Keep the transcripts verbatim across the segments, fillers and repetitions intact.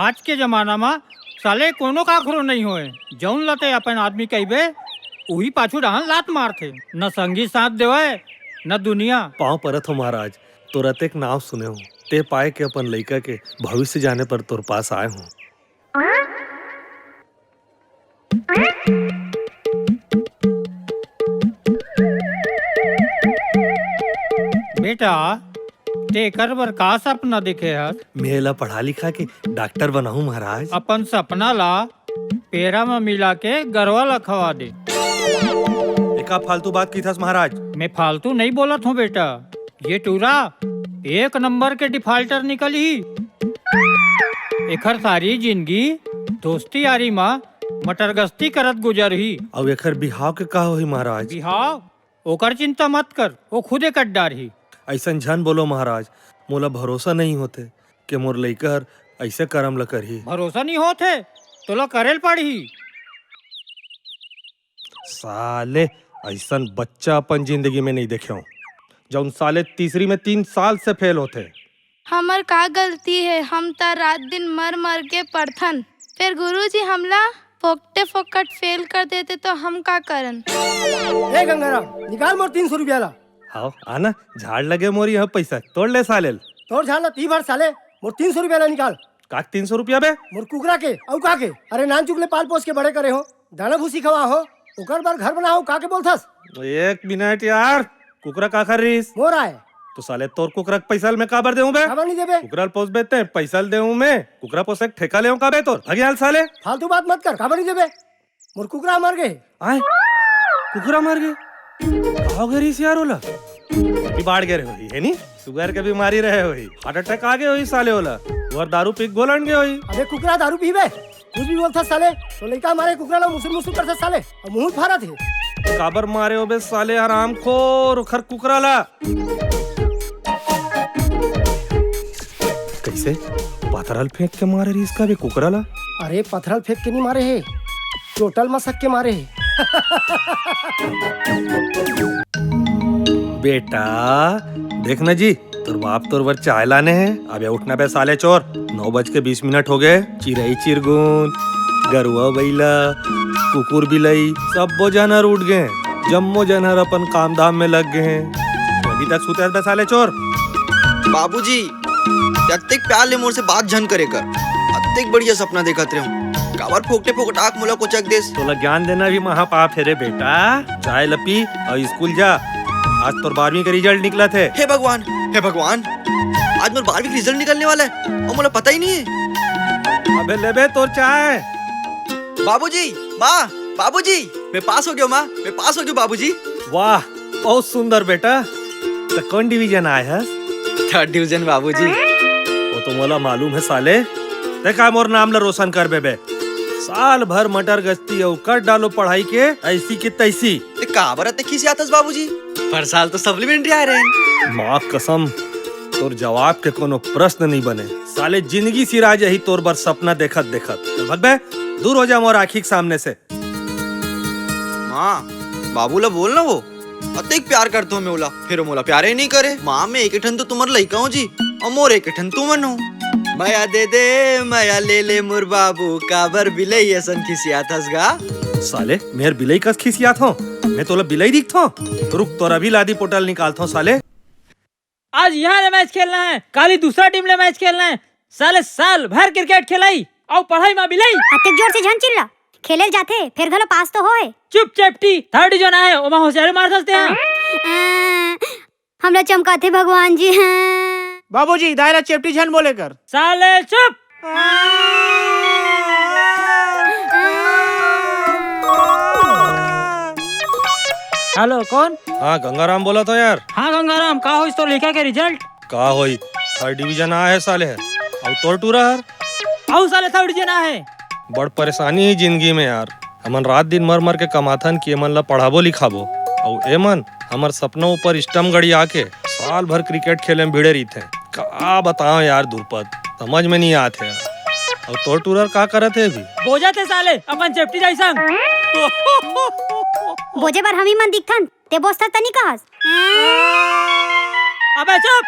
आज के जमाना म साले कोनो काखरो नइ होय। जउन ल ते अपन आदमी कहिबे, उही पाछू डहान लात मारथे। न संगी साथ देवय, न दुनिया। पाँव परत हो महाराज, तोर अतेक नाव सुने हो, ते पाय के अपन लइका के भविष्य जाने पर तोर पास आय हो। बेटा, तेकर बर का सपना देखे हस? मैं एला पढ़ा लिखा के डॉक्टर बनाहूँ महाराज। अपन सपना ला पेरा म मिला के गरवा ला खवा दे। एका फालतू बात किथस महाराज? मैं फालतू नइ बोलत हूँ बेटा, ये टूरा एक नंबर के डिफाल्टर निकलही। एखर सारी जिंदगी दोस्ती यारी म मटरगस्ती करत गुजरही। अउ एखर बिहाव के का होही महाराज? बिहाव? ओकर चिंता मत कर, वो खुदे कट डारही। अइसन झन बोलो महाराज, मोला भरोसा नइ होथे के मोर लइका हर अइसे करम ल करही। भरोसा नइ होथे, तोला करे ल पड़ही। साले, अइसन बच्चा अपन जिंदगी में नइ देखे हूँ, जउन साले तीसरी में तीन साल से फेल होथे। हमर का गलती हे? हम त रात दिन मर मर के पढ़थन, फेर गुरुजी हमला फोकटे फोकट फेल कर देते तो हम का करन? ए गंगाराम, निकाल मोर तीन सौ रुपया ला। हाव, आना, झाड़ लगे मोर यहाँ पैसा, तोड़ ले साले ल। तोर झाड़ ला ती भर साले, मोर तीन सौ रुपया ला निकाल। का तीन सौ रुपया बे? मोर कुकरा के, अउ का के? अरे नानचुक ले पाल पोस के बड़े करे हो, दाना भूसी खवा हो, ओकर बर घर बना हो, का के बोलथस? एक मिनट यार, कुकरा काखर रिस? मोर आय। तो साले तोर कुकरा के पैसा ल मैं काबर देहूं बे? काबर नहीं देबे? कुकरा ल पोसबे ते पैसा ल देहूं मैं? कुकरा पोसे के ठेका लेहूं का बे तोर? भगियाल साले। फालतू बात मत कर, काबर नहीं देबे? मोर कुकरा मर गे। आय, कुकरा मर गे? का हो गे रिस यार ओला? अभी बाढ़ गे रहे होही, है नी? सुगर के बीमारी रहे होही, हार्ट अटैक आ गे होही साले ओला, ओहर दारू पी के गोलन गे होही। अबे कुकरा दारू पीबे? कुछ भी बोलथस साले, तो लइका मारे कुकरा ला मुसुर मुसुर करथस साले, अउ मुंह फारत हे। काबर मारे होबे साले हरामखोर, ओखर कुकरा ला? कइसे? पथरा ल फेंक के मारे रिहिस का बे कुकरा ला? अरे पथरा ल फेंक के नहीं मारे हे, चोटा ल मसक के मारे हे। बेटा, देख ना जी, तोर बाप तोर बर चाय लाने हे। अबे उठ ना बे साले चोर, नौ बज के बीस मिनट हो गे। चिरई चिरगुन, गरुआ बइला, कुकुर बिलई, सब्बो जनर उठ गे। जम्मो जनर अपन काम धाम में लग गे हे। अभी तक सुते हस बे साले चोर। बाबूजी, अतेक प्यार ले मोर से बात झन करे कर। अतेक बढ़िया सपना देखत रहेंव, काबर फोकटे फोकट आँख मोला कोचक देस? तोला ज्ञान देना भी महापाप हे रे बेटा। चाय ल पी अउ स्कूल जा। आज तोर बारहवीं के रिजल्ट निकलत हे। हे भगवान, हे भगवान, आज मोर बारहवीं के रिजल्ट निकलने वाला हे अउ मोला पता ही नहीं हे। अबे ले बे तोर चाय। बाबूजी, माँ, बाबूजी, मैं पास हो गया हूँ माँ, मैं पास हो गया हूँ बाबूजी। वाह, बहुत सुंदर बेटा। त कौन डिवीजन आय हस? थर्ड डिवीजन बाबूजी। वो तो मोला मालूम हे साले, ते का मोर नाम ला रोशन करबे बे? साल भर मटर गश्ती अउ कर डालो पढ़ाई के ऐसी की तैसी। ते काबर अतेक खिसियात हस बाबूजी? पर साल तो सप्लीमेंट्री आय रहे। माँ कसम, तोर जवाब के कोनो प्रश्न नहीं बने। साले जिंदगी सिरा जाही तोर बर सपना देखत देखत। चल भग बे, दूर हो जा मोर आँखी के सामने से। माँ, बाबू ला बोल ना वो। अतेक प्यार करत हों मैं ओला, फेर वो मोला प्यारे ही नहीं करे। माँ, मैं एक ठन तो तुम्हर लइका हूँ जी, अउ मोर एक ठन तुमन हो। मया दे दे, मया ले ले मोर बाबू, काबर बिलई असन खिसियात हस गा? साले, मेर बिलई कस खिसियात हों? मैं तोला बिलई दिखथों? रुक, तोर अभी लादी पोटा ल निकालथों साले। आज यहाँ ले मैच खेलना हे, काली दूसरा टीम ले मैच खेलना हे। साले साल भर क्रिकेट खेलई अउ पढ़ई म बिलई। अतेक जोर से झन चिल्ला, खेले ल जाथे, फेर घलो पास तो होय। चुप चेपटी, थर्ड डिवीजन आय हे, ओमा होशियारी मार सकते हैं। अं, हमला चमकाथे भगवान जी। हाँ। बाबूजी, दाई ला चेपटी झन बोले कर। साले चुप। हेलो, कौन? हाँ, गंगाराम बोलत हों यार। हाँ गंगाराम, का होइस तोर लइका के रिजल्ट? का होही, थर्ड डिवीजन आय हे साले हर। अउ तोर टूरा हर? अउ साले थर्ड डिवीजन आय हे। बड़ परेशानी हे जिंदगी में यार। हमन रात दिन मर मर के कमाथन कि एमन ला पढ़ाबो लिखाबो, अउ एमन हमर सपना ऊपर स्टंप गड़िया के साल भर क्रिकेट खेले में भिड़े रहिथे। का बताओं यार दुरपत, समझ में नहीं आत हे। अउ तोर टूरा हर का करत हे अभी? बोजत हे साले, अपन चेपटी जइसन। बोजे बर हमी मन दिखथन, ते बोजथस त नहीं कहस। अबे चुप।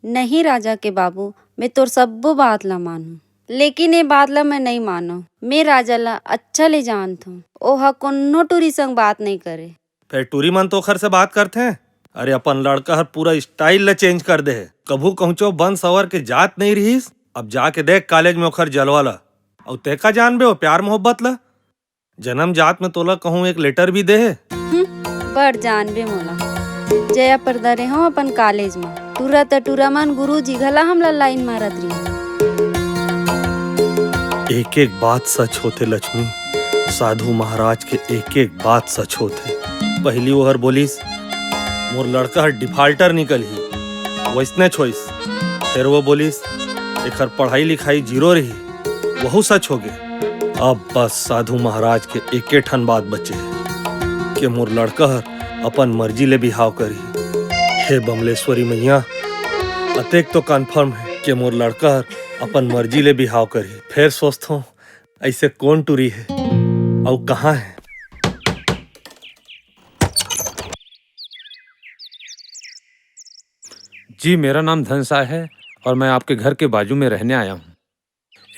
नहीं राजा के बाबू, मैं तोर सब्बो बात ला मानहूँ, लेकिन ये बात ला मैं नहीं मानव। मैं राजा ला अच्छा ले जानत हूँ। ओहा कोनो टूरी संग बात नहीं करे। फेर टूरी मन तो ओखर से बात करथे। अरे, अपन लड़का हर पूरा style ला change कर दे हे। कभू कहूँचो बन सवर के जात नहीं रहिस, अब जाके देख college में ओखर जलवा ला। अउ ते का जानबे ओ प्यार मोहब्बत ला? जनम जात में तोला कहूँ एक letter भी दे हे। हम्म, बड़ जानबे मोला। जया परदा रेहंव अपन college म। टूरा त टूरा मन गुरुजी घला हमला line मारत रिहिन। एक एक बात सच होथे लक्ष्मी, साधु महाराज के एक एक बात सच होथे। पहिली ओहर बोलिस, "मोर लड़का हर defaulter निकलही," वइसनेच होइस। फेर वो बोलिस, "एखर पढ़ाई लिखाई zero रही," वहू सच होगे। अब बस साधु महाराज के एके ठन बात बचे हे के मोर लड़का हर अपन मर्जी ले बिहाव करही। हे बमलेश्वरी मैया, अतेक तो confirm हे के मोर लड़का हर अपन मर्जी ले बिहाव करही। फेर सोचथों, अइसे कोन टूरी हे अउ कहाँ हे? जी, मेरा नाम धनसाय है और मैं आपके घर के बाजू में रहने आया हूँ।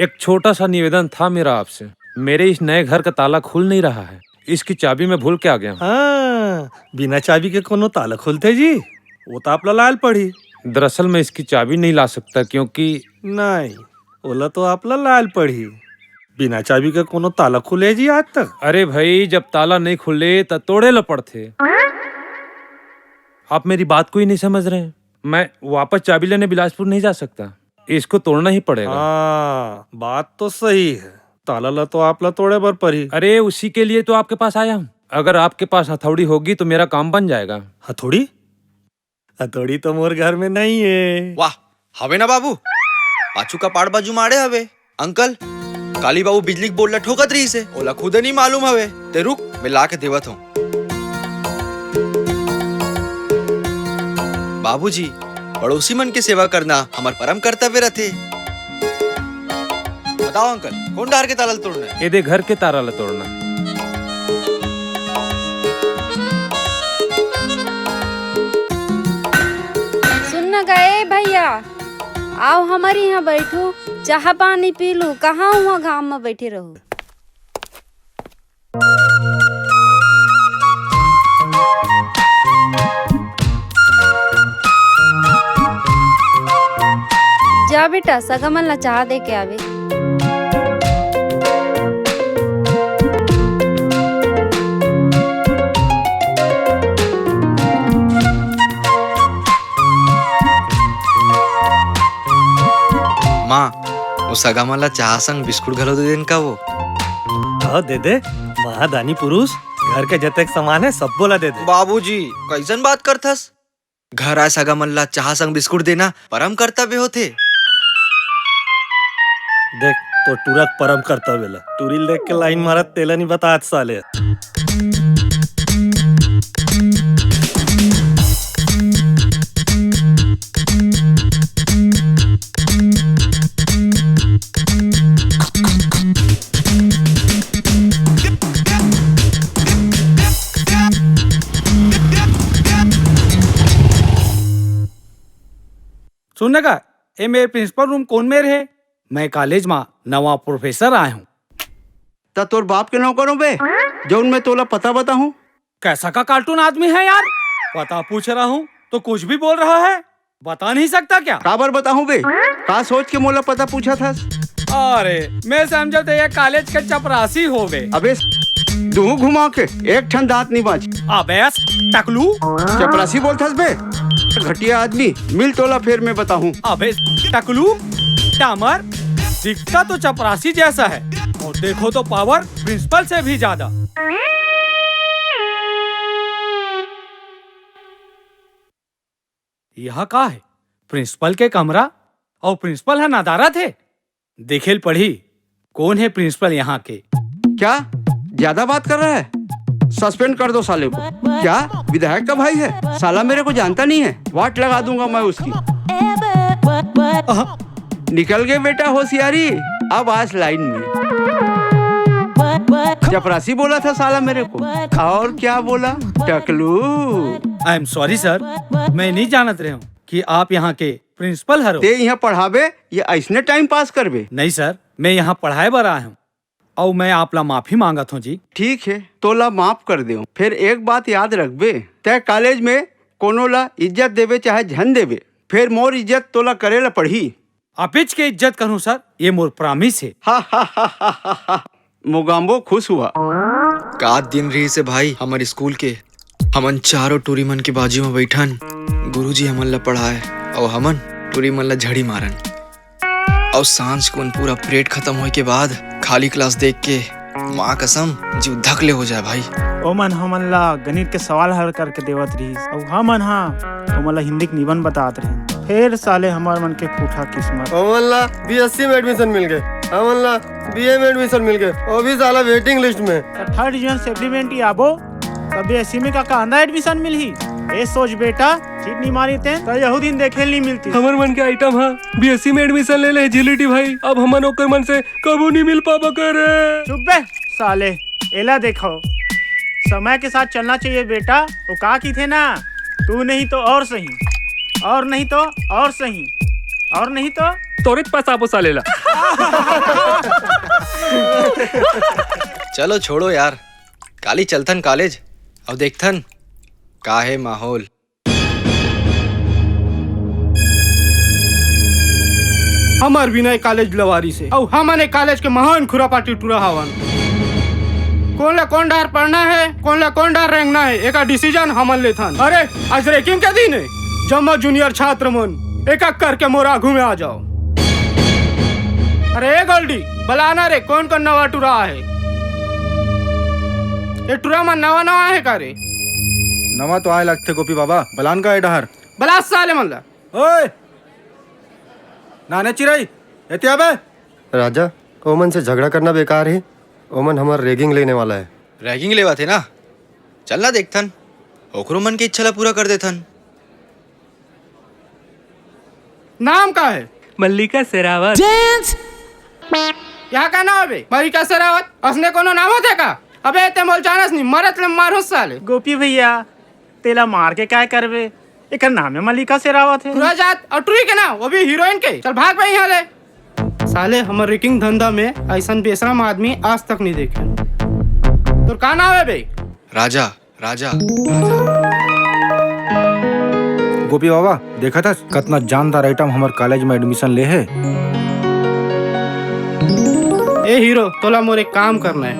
एक छोटा सा निवेदन था मेरा आपसे। मेरे इस नए घर का ताला खुल नहीं रहा है। इसकी चाबी मैं भूल के आ गया हूँ। हाँ, बिना चाबी के कोनो ताला खुलथे जी? वो तो आप ला लाय ल पड़ही। दरअसल मैं इसकी चाबी नहीं ला सकता क्योंकि नहीं, ओला तो आप ला लाय ल पड़ही। बिना चाबी के कोनो ताला खुले जी आज तक? अरे भाई, जब ताला नहीं खुले त तोड़े ल पड़थे। आप मेरी बात को ही नहीं समझ रहे हैं। मैं वापस चाबी लेने बिलासपुर नहीं जा सकता, इसको तोड़ना ही पड़ेगा। हाँ, बात तो सही है, ताला ला तो आप ला तोड़े बर पड़ही। अरे, उसी के लिए तो आपके पास आया हूँ। अगर आपके पास हथौड़ी होगी तो मेरा काम बन जाएगा। हथौड़ी? हथौड़ी तो मोर घर में नहीं है। वाह, हवे ना बाबू, पाछू का पाड़ बाजू माड़े हवे। अंकल, काली बाबू बिजली के बोर्ड ला ठोकत रहिस हे, ओला खुदे नहीं मालूम हवे। ते रुक, मैं ला के देवत हूँ। बाबूजी, पड़ोसी मन के सेवा करना हमर परम कर्तव्य रथे। बताओ अंकल, कोन डार के ताला ल तोड़ना है? एदे घर के तारा ल तोड़ना। सुन न गा ए भैया, आव हमर इहाँ बइठू, चाहा पानी पी लू, कहाँ उहाँ घाम म बइठे रहू। जा बेटा, सगा मन ला चाहा दे के आवे। माँ, वो सगा मन ला चाहा संग बिस्कुट घलो दे देन का वो? हाँ, दे दे। महादानी पुरुष, घर के जतेक सामान है, सब्बो ला दे दे। बाबूजी, कइसन बात करथस? घर आए सगा मन ला चाहा संग बिस्कुट देना परम कर्तव्य होथे। देख, तो टूरा के परम कर्तव्य ला। टूरी ल देख के लाइन मारत तेला नहीं बतात साले। सुन न गा, ए मेर principal room कोन मेर हे? मैं college मा नवा professor आय हूँ। त तोर बाप के नौकर हूँ बे, जौन मैं तोला पता बताहूँ। कैसा का cartoon आदमी है यार? पता पूछ रहा हूँ तो कुछ भी बोल रहा है, बता नहीं सकता क्या? काबर बताहूँ बे, का सोच के मोला पता पूछत हस? अरे, मैं समझत हँव ये college के चपरासी होबे। अबे, दुहूँ घुमा के एक ठन दाँत नहीं बाँच। अबे, टकलू। चपरासी बोलथस बे, घटिया आदमी, मिल तोला फेर मैं बताहूँ। अबे, टकलू, डामर, दिखता तो चपरासी जैसा है और देखो तो power principal से भी ज्यादा। यहाँ का है? Principal के कमरा? और principal ह नदारत हे? देखे ल पड़ही, कोन हे principal यहाँ के? क्या ज्यादा बात कर रहा है? Suspend कर दो साले को। क्या विधायक का भाई है? साला मेरे को जानता नहीं है, वाट लगा दूंगा मैं उसकी। निकल गए बेटा होशियारी, अब आज line में। चपरासी बोला था साला मेरे को, और क्या बोला टकलू? I am sorry sir, मैं नहीं जानत रहे हूँ कि आप यहाँ के प्रिंसिपल हरो। ते इहाँ पढ़ाबे या अइसने टाइम पास करबे? नहीं सर, मैं यहाँ पढ़ाए बर आए हूँ, अउ मैं आप ला माफी मांगत हूँ जी। ठीक है, तोला माफ कर देव। फेर एक बात याद रखबे, तै कॉलेज में कोनो ला इज्जत देबे चाहे झन देबे, फेर मोर इज्जत तोला करे ला पड़ही। अपेच के इज्जत करूँ सर, ये मोर प्रॉमिस है। मोगाम्बो खुश हुआ। का दिन रहिस हे भाई हमर स्कूल के। हमन चारों टूरी मन के बाजू म बइठन, गुरुजी हमन ला पढ़ाए, अउ हमन टूरी मन ला झड़ी मारन। अउ सांझ कुन पूरा परेड खतम होय के बाद खाली क्लास देख के माँ कसम जीव धक ले हो जाए भाई। ओमन हमन ला गणित के सवाल हल करके देवत रिहिस, अउ हमन हा ओमन ला हिंदी के निबंध बतात रहिन। फेर साले हमर मन के फूटा किस्मत। ओमन ला बीएससी में एडमिशन मिल गे, हमन ला बीए में एडमिशन मिल गे, वो भी साला वेटिंग लिस्ट में। त थर्ड डिवीजन सप्लीमेंट्री आबो, त बीएससी में का, का अंदर एडमिशन मिलही? ए सोच बेटा, चीट नहीं मारी ते, त यहू दिन देखे नहीं मिलती। हमर मन के आइटम हा बीएससी में एडमिशन ले ले जीलीटी भाई, अब हमन ओकर मन से कबू नहीं मिल पाबा करे। चुप बे साले, एला देखो, समय के साथ चलना चाहिए बेटा। वो का की थे ना, तू नहीं तो और सही, और नहीं तो और सही, और नहीं तो तोरे पास आबो साले ला। चलो छोड़ो यार, काली चलथन कॉलेज, अउ देखथन का हे माहौल। हमर बिना ए कॉलेज लवारी से, अउ हमन ए कॉलेज के महान खुरापाती टूरा हवन। कोन ला कोन डार पढ़ना हे, कोन ला कोन डार रेंगना हे, एका डिसीजन हमन लेथन। अरे, आज रैंकिंग के दिन हे, जम्मो जूनियर छात्र मन एक एक करके मोर आघू में आ जाओ। अरे ए गोल्डी, बलाना रे, कोन कोन नवा टूरा हे? ए टूरा मन नवा नवा हे का रे? नवा तो आए लगथे गोपी बाबा, बलान का ए डहर? बला साले मन ला। ओए! नाने चिरई, एती आबे। राजा, ओमन से झगड़ा करना बेकार हे। ओमन हमर रैगिंग लेने वाला हे। रैगिंग लेवत हे ना? चल ना देखथन। ओकरो मन के इच्छा ला पूरा कर देथन। नाम का हे? मल्लिका शेरावत। यहाँ का नाम हे बे? मल्लिका शेरावत? असने कोनो नाम होथे का? अबे ते मोल जानस नहीं, मरत ले मारो साले। गोपी भैया, तेला मार के काय करबे? एकर नाम हे मल्लिका शेरावत हे। टूरा जात अउ टूरी के ना, वो भी हीरोइन के। चल भाग बे यहाँ ले। साले हमर रैगिंग धंधा में अइसन बेशरम आदमी आज तक नहीं देखे। तोर का नाम हे बे? राजा, राजा, राजा। गोपी बाबा, देखत हस कतना जानदार आइटम हमर कॉलेज में एडमिशन ले हे। ए हीरो, तोला मोर एक काम करना हे।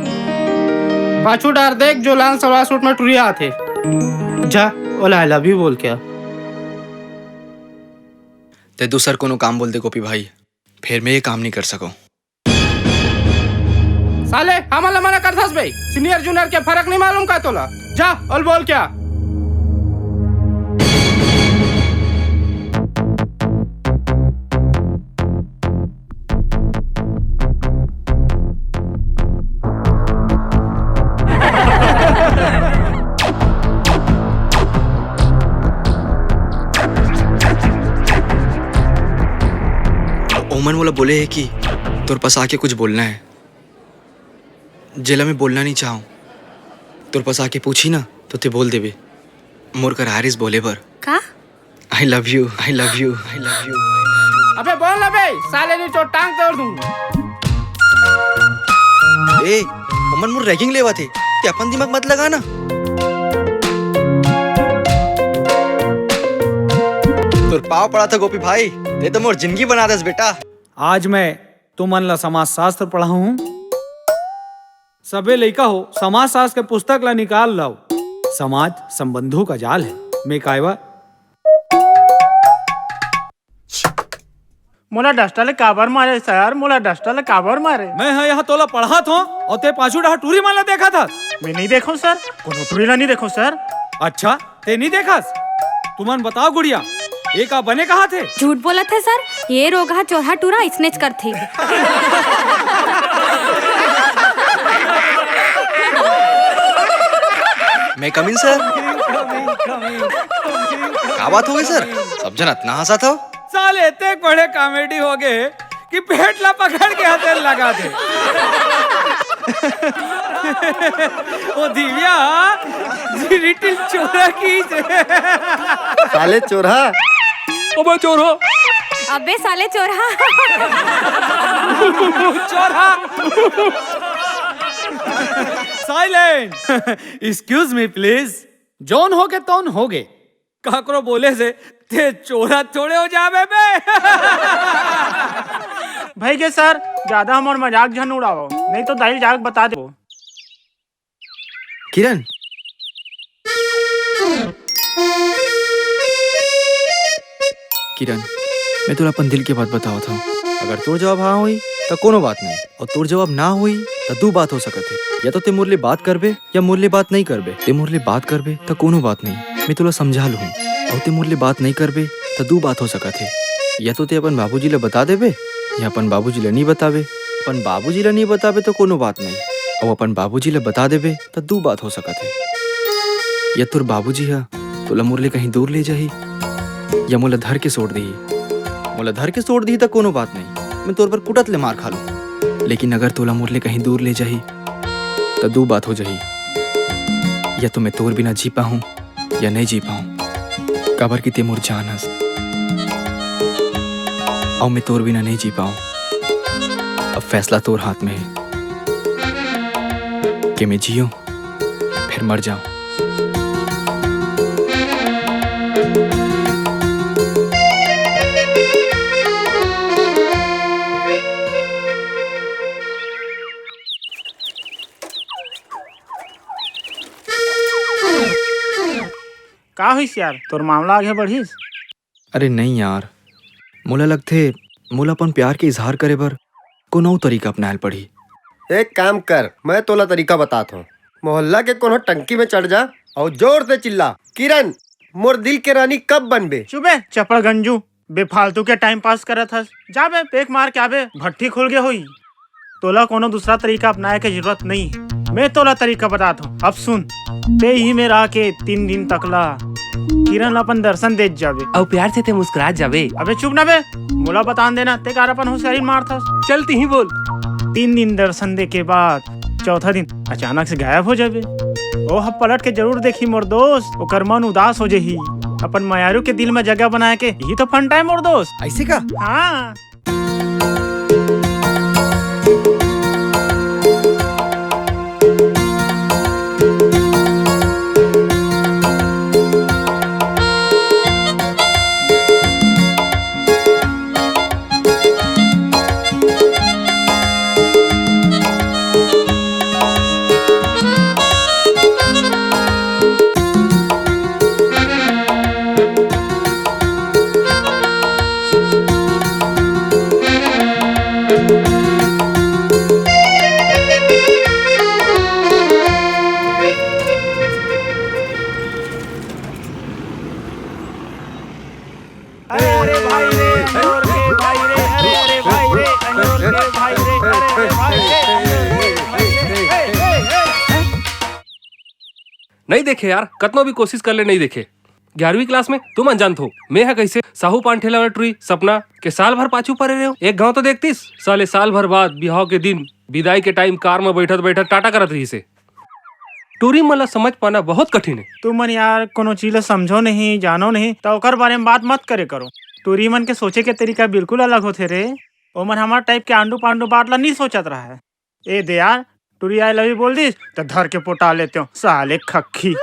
पाछू डार देख, जो लाल सलवार सूट में टुरिया आथे। जा, ओला I love you बोल के आ। ते दूसर कोनो काम बोल दे गोपी भाई, फेर मैं ये काम नहीं कर सकूं। साले, हमन ला मना करथस बे? सीनियर जूनियर के फरक नहीं मालूम का तोला? जा, ओला बोल के आ। ओमन मोला बोले हे कि तोर पास आके कुछ बोलना हे, जेला मैं बोलना नहीं चाहूँ। तोर पास आके पूछही ना, तो ते बोल देबे। मोर करा आरिस बोले बर। का? I love you, I love you, I love you। अबे बोल ना बे, साले नहीं तो टांग तोड़ दूंगा। ए, ओमन मोर रैगिंग लेवत हे, ते अपन दिमाग मत लगा ना। तोर पाँव पड़त हँव गोपी भाई, ते तो मोर जिंदगी बना देस बेटा। आज मैं तुमन ला समाजशास्त्र पढ़ाहूँ। सबे लइका हो, समाजशास्त्र के पुस्तक ला निकाल लाव। समाज संबंधों का जाल है। मैं कायवा मोला डस्टर ले काबर मारे सर? मोला डस्टर ले काबर मारे? मैं ह यहाँ तोला पढ़ात हँव अउ ते पाछू डहर टूरी मन ला देखत हस। मैं नहीं देखों सर, कोनो टूरी ला नहीं देखों सर। अच्छा, ते नहीं देखस? तुमन बताव गुड़िया, ए का बने कहाथे? झूठ बोलत हे सर, ये रोगहा चोरहा टूरा इसनेच करथे। May I come in, sir? का बात हो गे सर, सब झन अतना हँसत हव? साले एतेक बड़े कॉमेडी हो गे कि पेट ला पकड़ के हँसे लगा दे। ओ दिव्या, जी लिटिल चोरहा की। साले चोरहा। अबे चोरहा, अबे साले चोरहा। चोरहा। Silence. Excuse me, please. जौन हो के तौन हो गे। काकरो बोले से ते चोरहा थोड़े हो जाबे बे। भाई के सर, ज्यादा हमर मजाक झन उड़ावो, नहीं तो दाई जाके बता देबो। किरण, किरण, मैं तोला अपन दिल के बात बतावत हूँ। अगर तोर जवाब हाँ होई, त कोनो बात नहीं, और तोर जवाब ना होई, त दू बात हो सकत हे। या तो ते मोर ले बात करबे, या मोर ले बात नहीं करबे। ते मोर ले बात करबे, त कोनो बात नहीं, मैं तोला समझा लूँ। और ते मोर ले बात नहीं करबे, त दू बात हो सकत हे। या तो ते अपन बाबूजी ले बता देबे, या अपन बाबूजी ले नहीं बताबे। अपन बाबूजी ले नहीं बताबे, त कोनो बात नहीं, और अपन बाबूजी ले बता देबे, त दू बात हो सकत हे। या तोर बाबूजी ह तोला मोर ले कहीं दूर ले जाही, या मोला धर के सोट दिही। मोला धर के सोट दिही त कोनो बात नहीं, मैं तोर बर कुटत ले मार खा लूं। लेकिन अगर तोला मोर ले कहीं दूर ले जाही, त दू बात हो जाही, या तो मैं तोर बिना जी पाहूं, या नहीं जी पाऊं, काबर कि ते मोर जान हस। अउ मैं तोर बिना नहीं जी पाऊं। अब फैसला तोर हाथ में है कि मैं जियो फिर मर जाऊं। का होइस यार, तोर मामला आगे बढ़िस? अरे नहीं यार, मोला लगथे, मोला अपन प्यार के इजहार करे बर कोनो अउ तरीका अपनाए ल पड़ही। एक काम कर, मैं तोला तरीका बतात हूँ। मोहल्ला के कोनो टंकी में चढ़ जा अउ जोर से चिल्ला, "किरण, मोर दिल के रानी कब बनबे?" चुप बे, चपड़गंजू, बेफालतू के टाइम पास करत हस। जा बे, पेक मार के आबे, भट्ठी खुल गे होई। तोला कोनो दूसरा तरीका अपनाए के जरूरत नहीं है। मैं तोला तरीका बतात हूँ, अब सुन। ते ही मेर आके तीन दिन तक ला किरण ला अपन दर्शन देत जाबे। अउ प्यार से ते मुस्कुरात जाबे। अबे चुप ना बे, मोला बतान देना, ते कार अपन होशियारी मारथस। चल, तिही बोल। तीन दिन दर्शन दे के बाद चौथा दिन अचानक से गायब हो जाबे। ओह पलट के जरूर देखी मोर दोस्त, ओकर मन उदास हो जही। अपन मयारू के दिल में जगह बनाए के यही तो फंडा है मोर दोस्त। ऐसे का? हाँ। अरे, अरे भाई रे, अंजोर के भाई रे, अरे, अरे भाई रे, अंजोर के भाई रे, अरे, अरे भाई रे, अंजोर के भाई रे। नहीं देखे यार, कतनो भी कोशिश कर ले, नहीं देखे। ग्यारहवीं क्लास में तुमन जानथो, मैं ह कैसे साहू पान ठेला वाला टुरी सपना के साल भर पाछू परे रहे हो। एक घाव तो देखतीस, साले साल भर बाद बिहाव के दिन बिदाई के टाइम कार में बैठत बैठत टाटा करत रहिसे। टूरी मन ला समझ पाना बहुत कठिन है। तुमन यार कोनो चीज ला समझो नहीं, जानो नहीं, त ओकर बारे में बात मत करे करो। टूरी मन के सोचे के तरीका बिल्कुल अलग होथे रे। ओमन हमार टाइप के आंडू पांडू बात ला नहीं सोचत रहा है। ए दे यार, टूरी "I love you" बोल दिस त धर के पोटा लेते हो साले खक्खी।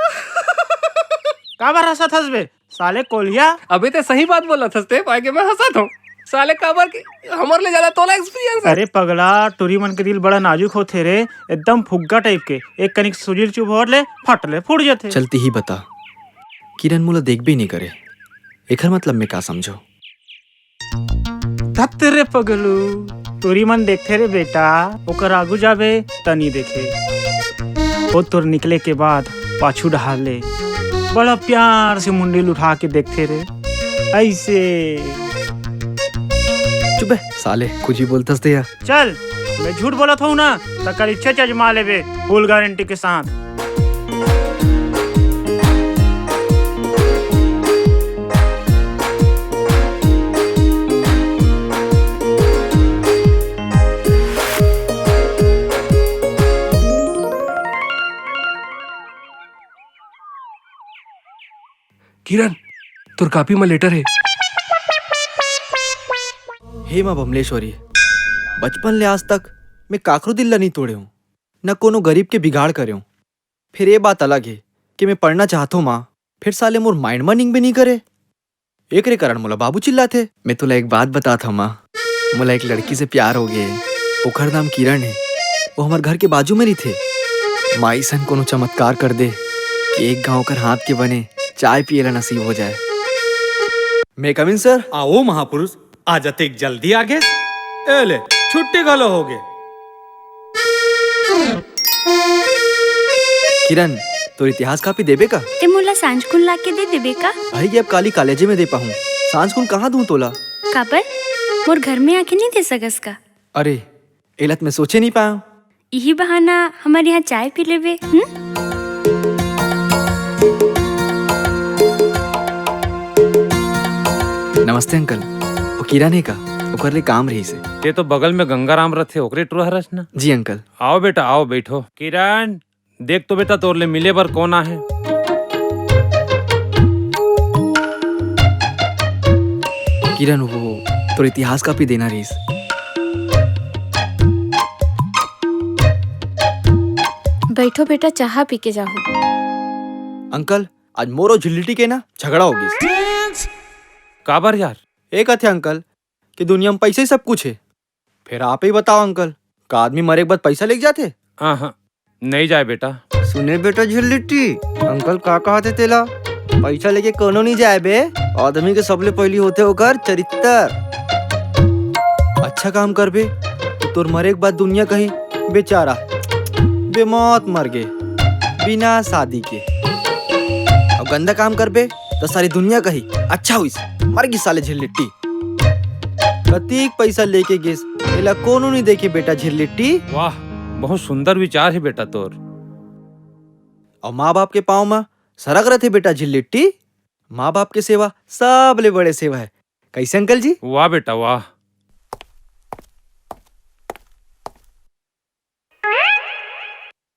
काबर हंसत हस बे साले कोलिया? अबे ते सही बात बोलत हस, ते पाए के मैं हंसत हूँ। साले काबर के हमर ले ज्यादा तोला एक्सपीरियंस है। अरे पगला, टूरी मन के दिल बड़ा नाजुक होथे रे, एकदम फुग्गा टाइप के। एक कनिक सुजील चुभ होर ले, फट ले फूट जथे। चलती ही बता, किरण मोला देखबे नहीं करे, एखर मतलब मैं का समझो? धत रे पगलू, टूरी मन देखथे रे बेटा, ओकर आगू जाबे त नी देखे। ओ तोर निकले के बाद पाछू डहार ले बड़ा प्यार से मुंडी ल उठा के देखथे रे, ऐसे। चुप बे साले, कुछ भी बोलथस ते यार। चल, मैं झूठ बोलत हूँ ना, त कल इच्छा अजमा लेबे फुल गारंटी के साथ। किरण, तोर कॉपी में लेटर है। हे माँ बमलेश्वरी, बचपन ले आज तक मैं काकरो दिल ला नहीं तोड़े हूँ, न कोनो गरीब के बिगाड़ करे हूँ। फिर ये बात अलग है कि मैं पढ़ना चाहत हूँ माँ, फिर साले मोर माइंड मा निंग भी नहीं करे। एकरे कारण मोला बाबू चिल्लाथे। मैं तोला एक बात बतात हूँ माँ, मोला एक लड़की से प्यार हो गए। ओखर नाम किरण है, वो हमार घर के बाजू में रहिथे। माँ ऐसन कोनो चमत्कार कर दे कि एक घांव ओकर हाथ के बने चाय पिए ला नसीब हो जाए। मैं कम इन सर? आओ महापुरुष, आज अतेक जल्दी आ गेस। ए ले, छुट्टी घलो हो गे। किरण, तोर इतिहास कापी देबे का? ते मोला सांझकुन ला के दे देबे का? भाई, ये अब काली कॉलेजे में दे पाहूँ। सांझकुन कहाँ दूँ तोला? काबर? मोर घर में आके नहीं दे सकस का? अरे, एला त मैं सोचे नहीं पाया। इही बहाना हमारे यहाँ चाय पी लेबे, हम्म? नमस्ते अंकल, वो किरण है का? ओकर ले काम रहिसे। ते तो बगल में गंगाराम रथे, ओकरे टुरा हरस ना? जी अंकल। आओ बेटा, आओ, बैठो। किरण, देख तो बेटा, तोर ले मिले बर कौन आहे? किरण, वो तोर इतिहास कापी देना रहिस। बैठो बेटा, चाहा पी के जाहू। अंकल, आज मोर अउ झिल्लिटी के ना झगड़ा हो गिस। काबर यार? ए कथे अंकल कि दुनिया में पैसा ही सब कुछ है। फिर आप ही बताओ अंकल, का आदमी मरे के बाद पैसा लेके जाथे? हाँ, हाँ, नहीं जाए बेटा। सुने बेटा झिल्लिट्टी, अंकल का कहा थे तेला? पैसा लेके कोनो नहीं जाए बे। आदमी के सबले पहली होथे ओकर चरित्र। अच्छा काम करबे तो तोर मरे के बाद दुनिया कही, "बेचारा बेमौत मर गे, बिना शादी के।" और गंदा काम करबे तो सारी दुनिया कही, "अच्छा हुई, मर गई साले झिल्लिट्टी।" कतीक पैसा लेके गेस, एला कोनो नहीं देखे बेटा झिल्लिट्टी। वाह, बहुत सुंदर विचार है बेटा तोर। और माँ बाप के पाँव में सरग रथे बेटा झिल्लिट्टी। माँ बाप के सेवा सबले बड़े सेवा है। कैसे अंकल जी? वाह बेटा वाह।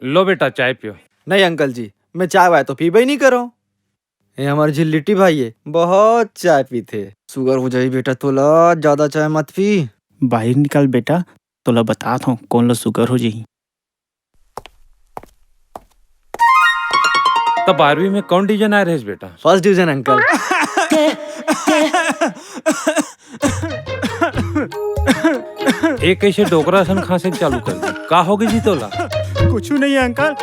लो बेटा, चाय पियो। नहीं अंकल जी, मैं चाय वाय तो पीबे ही नहीं करो। ये हमार झिल्लिटी भाई है, बहुत चाय पीथे। सुगर हो जाही बेटा तोला, ज्यादा चाय मत पी। बाहर निकल बेटा, तोला बतात हूँ कौन ला सुगर हो जाही। त बारहवीं में कौन डिवीजन आए रहेस बेटा? First division uncle. एक कैसे डोकरा असन खांसे के चालू कर दी। का हो गई जी तोला? कुछ नहीं अंकल,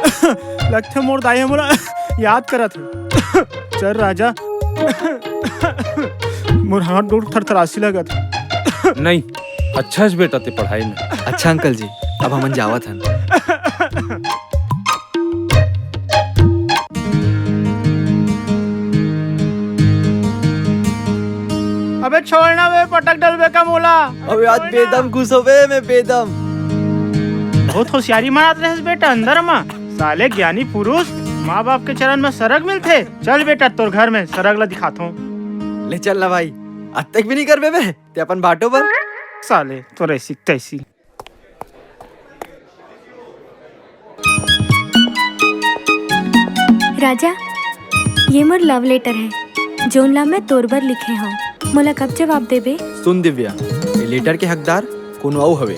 लगथे मोर दाई मोला याद करत हे। चल राजा, मोर हाथ गोड़ थरथरासी लगत। नहीं, अच्छा है बेटा ते पढ़ाई में। अच्छा अंकल जी, अब हमन जावत हन। अबे छोड़ ना बे, पटक डलबे का मोला। अबे आज बेदम घुसो बे, मैं बेदम। बहुत होशियारी मारत रहेस बेटा अंदर मा। साले ज्ञानी पुरुष माँ बाप के चरण में सरग मिलथे। चल बेटा तोर घर में सरग ला दिखाथों। ले चल ना भाई, अतेक भी नहीं करबे बे ते अपन बाटो बर। साले तोर ऐसी तैसी। राजा, ये मोर लव लेटर है, जोन ला मैं तोर बर लिखे हूँ। मोला कब जवाब देबे? सुन दिव्या, ये लेटर के हकदार कोनो अउ हवे।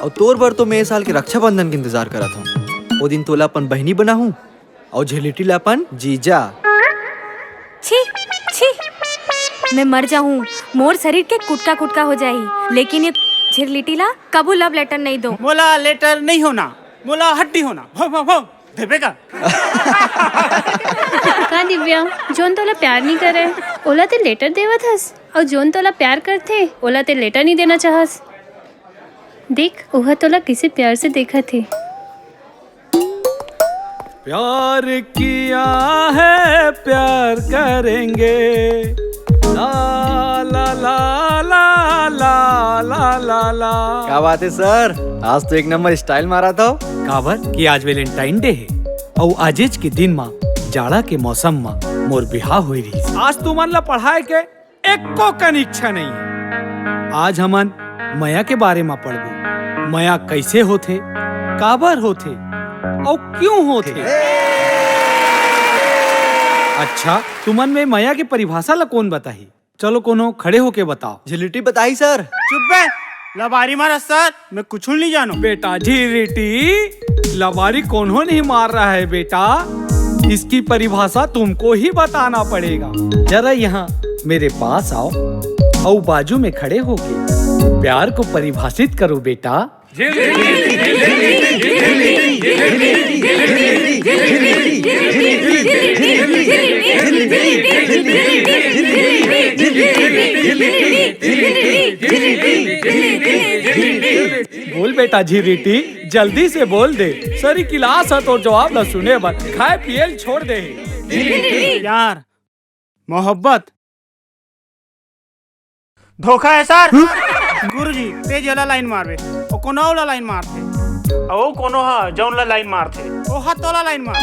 और तोर बर तो मैं ए साल के रक्षाबंधन के इंतजार करत हूँ। ओ दिन तोला अपन बहिनी बनाहूँ और झिल्लिटी ला अपन जीजा। छी, छी, मैं मर जाहूँ, मोर शरीर के कुटका कुटका हो जाही, लेकिन ये झिल्लिटी ला कबू लव लेटर नहीं दो। मोला लेटर नहीं होना, मोला हड्डी होना। भो, भो, भो, देबे का? का दिव्या, जोन तोला प्यार नहीं करे, ओला ते लेटर देवत हस, और जोन तोला प्यार करथे, ओला ते लेटर नहीं देना चाहस। देख, ओह तोला किसे प्यार से देखत हे। प्यार किया है, प्यार करेंगे। ला, ला, ला, ला, ला, ला, ला। क्या बात है सर, आज तो एक नंबर स्टाइल मारा था। काबर कि आज वैलेंटाइन डे है, अउ आजेच के दिन मा, जाड़ा के मौसम मा मोर बिहाव होई रहिस। आज तुमन ला पढ़ाए के एको कन इच्छा नहीं है। आज हमन मया के बारे म पढ़बो। मया कैसे होथे, काबर होथे, अउ क्यों होथे? अच्छा, तुमन में मया के परिभाषा ला कौन बताही? चलो कोनो खड़े होके बताओ। झिलिटी बताही सर। चुप बे, लबारी मारा सर, मैं कुछ नहीं जानों। बेटा झिरिटी, लबारी कोनो नहीं मार रहा है बेटा, इसकी परिभाषा तुमको ही बताना पड़ेगा। जरा यहाँ मेरे पास आओ, और बाजू में खड़े होके प्यार को परिभाषित करो बेटा। बोल बेटा झिरिटी, जल्दी से बोल दे। सरी किलास ह तोर जवाब ला सुने बर, खाए पिए ल छोड़ दे। यार, मोहब्बत धोखा है सर। गुरुजी, ते जेला लाइन मारबे, ओ कोनो ला लाइन मारथे। ओ कोनो हा जौन ला लाइन मारथे, ओ हा तोला लाइन मार।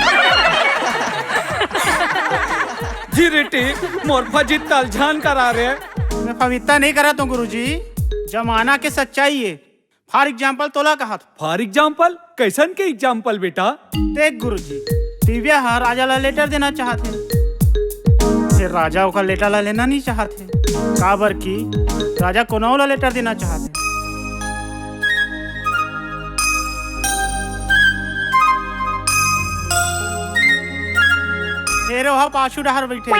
झिरिटी, मोर फजीता ल झन करा रे। मैं फजीता नहीं करा तो गुरुजी, जमाना के सच्चाई है। For example तोला कहत। For example? कैसन के example बेटा? देख गुरुजी, दिव्या ह राजा ला लेटर देना चाहत हे, फेर राजा ओकर लेटर ला लेना नहीं चाहत हे, काबर कि राजा कोनो ला लेटर देना चाहत हे। फेर ओहा पाछू डहर बइठे हे।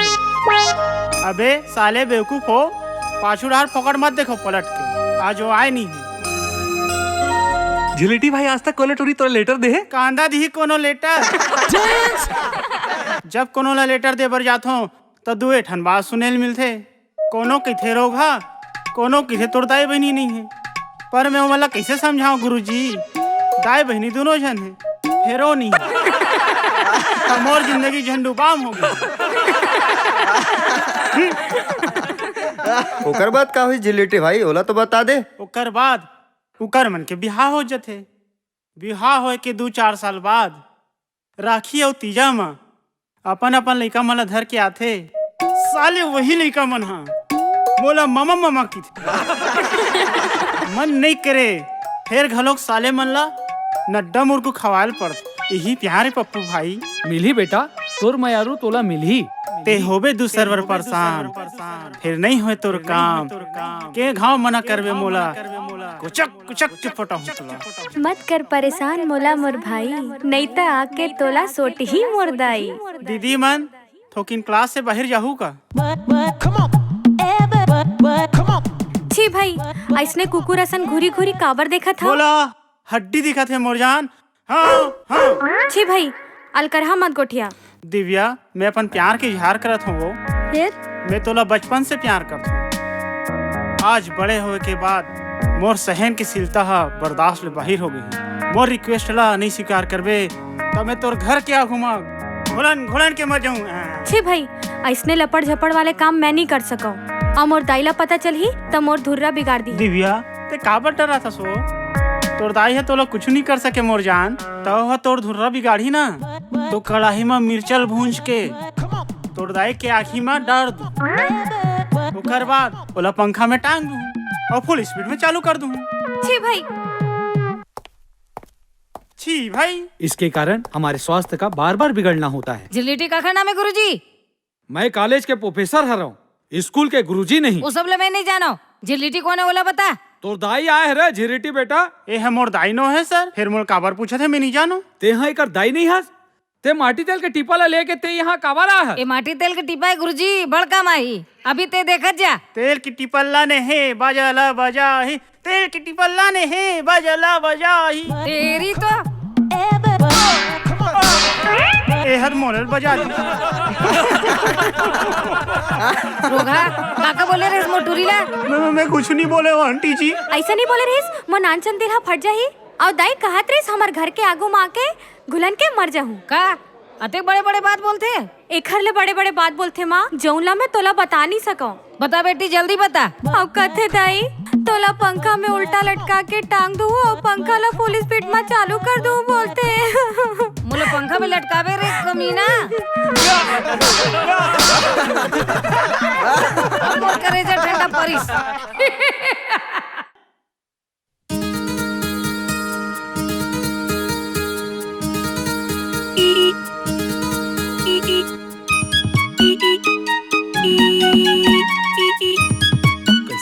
अबे साले बेवकूफ हो, पाछू डहर फोकट मत देखो पलट के, आज वो आए नहीं हे। झिलिटी भाई, आज तक कोनो टूरी तोला लेटर दे हे? कांदा दिही कोनो लेटर। जब कोनो ला लेटर दे बर जाथों, त दुए ठन बात सुने ल मिलथे। कोनो किथे रोगहा, कोनो किथे तोर दाई बहिनी नहीं हे। पर मैं ओमन ला कइसे समझाऊं गुरुजी? दाई बहिनी दोनों झन हे, फेरो नहीं हे। त मोर जिंदगी झंडू बाम हो गई। ओकर बाद का होइस झिलिटी भाई, ओला तो बता दे। ओकर बाद उकर मन के बिहाव हो जथे। बिहाव होए के दू चार साल बाद राखी अउ तीजा म अपन अपन लइका मन ला धर के आथे। साले वही लइका मन ह मोला ममा ममा किथे। मन नइ करे, फेर घलोक साले मन ला नड्डा मुर्गू खवाए ल पड़थे। इही प्यार हे पप्पू भाई। मिलही बेटा, तोर मयारू तोला मिलही। ते होबे दूसर बर परेशान, फेर नइ होय तोर काम। के घाव मना करबे मोला, कुचक कुचक चुपटा हूँ तोला। मत कर परेशान मोला मोर भाई, नइ त आके तोला सोटही मोर दाई। दीदी मन, थोकिन क्लास से बाहिर जाहू का? छी भाई, अइसने कुकुर असन घुरी घुरी काबर देखत हव? मोला हड्डी दिखत हे मोर जान। हाँ, हाँ। छी भाई, अलकरहा मत गोठिया। दिव्या, मैं अपन प्यार के इजहार करत हूँ वो। फिर? मैं तोला बचपन से प्यार करत हूँ। आज बड़े होए के बाद मोर सहनशीलता ह बर्दाश्त ले बाहिर हो गई। मोर रिक्वेस्ट ला नहीं स्वीकार करबे, त मैं तोर घर के आगू मा घुलन घुलन के मर जाऊँ। छी भाई, अइसने लपड़ झपड़ वाले काम मैं नहीं कर सकव। अउ मोर दाई ला पता चलही, त मोर धुर्रा बिगाड़ दी। दिव्या, ते काबर डरत हस ओ? तोर दाई ह तोला कुछु नइ कर सके मोर जान। त ओह तोर धुर्रा बिगाड़ही ना, तो कड़ाही म मिर्चा ल भूंज के तोर दाई के आँखी म डार दू। ओकर बाद ओला पंखा में टांग दू अउ फुल स्पीड में चालू कर दू। छी भाई। छी भाई। इसके कारण हमारे स्वास्थ्य का बार बार बिगड़ना होता है। झिलिटी काखर नाम हे गुरुजी? मैं कॉलेज के प्रोफेसर हरव, स्कूल के गुरुजी नहीं। वो सब ले मैं नहीं जानव। झिलिटी कोन हे ओला बता। तोर दाई आए हरे झिरिटी बेटा। ए ह मोर दाई नो हे सर, फिर मोर काबर पूछत हे, मैं नहीं जानव। ते ह एकर दाई नहीं हस? ते माटी तेल के टीपा ला लेके ते यहाँ काबर आए हस? ए माटी तेल के टीपा हे गुरुजी, बड़ काम आही। अभी ते देखत जा। तेल के टीपा लाने हे, बाजा ला बजा ही। तेल के टीपा लाने हे, बाजा ला बजा ही। तेरी तो। ए हर मोर ल बजा दी। रोगहा, काका बोले रहिस मोर टूरी ला? मैं, मैं, मैं कुछ नहीं बोले हूँ आंटी जी। अइसा नहीं बोले रहिस, मोर नानचन दिल ह फट जाही। अउ दाई कहत रहिस हमर घर के आगू म आके घुलन के मर जाहूँ। का? अतेक बड़े-बड़े बात बोलथे? एखर ले बड़े-बड़े बात बोलथे माँ, जऊन ला मैं तोला बता नइ सकंव। बता बेटी, जल्दी बता। अउ कथे दाई, तोला पंखा में उल्टा लटका के टांग दूँ अउ पंखा ला फुल स्पीड म चालू कर दूँ बोलथे। मोला पंखा में लटकाबे रे कमीना। अब मोर करेजा ठंडा परिस।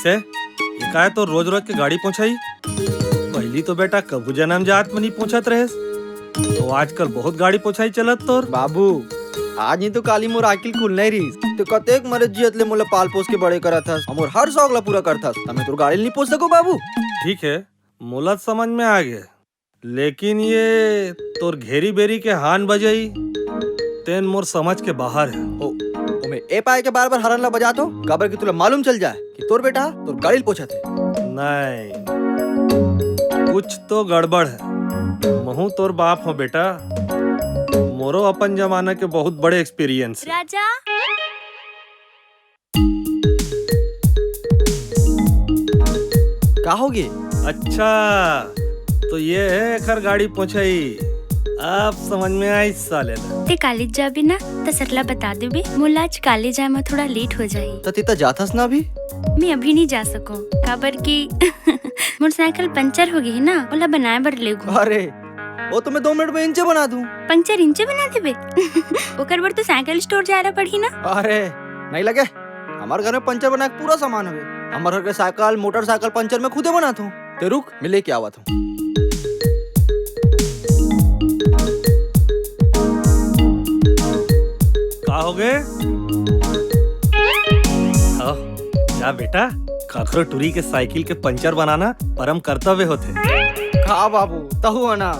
ते, ये काय तोर रोज रोज के गाड़ी पोंछाई? पहिली तो बेटा कभू जनम जात में नहीं पोंछत रहेस, तो आजकल बहुत गाड़ी पोंछाई चलत तोर। बाबू, आज नहीं तो काली मोर आकिल खुल नहीं रहीस। ते कतेक मरे जियत ले मोला पाल पोस के बड़े करत हस, अउ मोर हर शौक ला पूरा करत हस, त मैं तोर गाड़ी ल नहीं पोंछ सको बाबू। ठीक है, मोला समझ में आ गे, लेकिन ये तोर घेरी बेरी के हान बजई, तेन मोर समझ के बाहर है। ओ, ओमे ए पाए के बार-बार हारन ला बजात हो, काबर कि तुला मालूम चल जाए कि तोर बेटा तोर गाड़ी ल पोछत है। नहीं, कुछ तो गड़बड़ है। महू तोर बाप हो बेटा, मोरो अपन जमाना के बहुत बड़े एक्सपीरियंस है। राजा, का हो गे? अच्छा, तो ये है एखर गाड़ी पोंछई। अब समझ में आई साले ला। ते कॉलेज जाबे ना, त सर ला बता देबे, मोला आज कॉलेज आए में थोड़ा लेट हो जाही। त ते त जाथस ना अभी? मैं अभी नहीं जा सको, काबर कि मोर साइकिल पंचर हो गई है ना, ओला बनाए बर लेगू। अरे, वो तो मैं दो मिनट में इंचे बना दूं। पंचर इंचे बना देबे? ओकर बर तो साइकिल स्टोर जाए ला पड़ही ना। अरे, नहीं लगे, हमर घर में पंचर बनाए के पूरा सामान हवे। हमर घर के साइकिल, मोटरसाइकिल पंचर मैं खुदे बनात हूँ। ते रुक, मैं लेके आवत हूँ। का हो गे? हाँ, जा बेटा, काकरो टुरी के साइकिल के पंचर बनाना परम कर्तव्य होथे। का बाबू, तहू आना।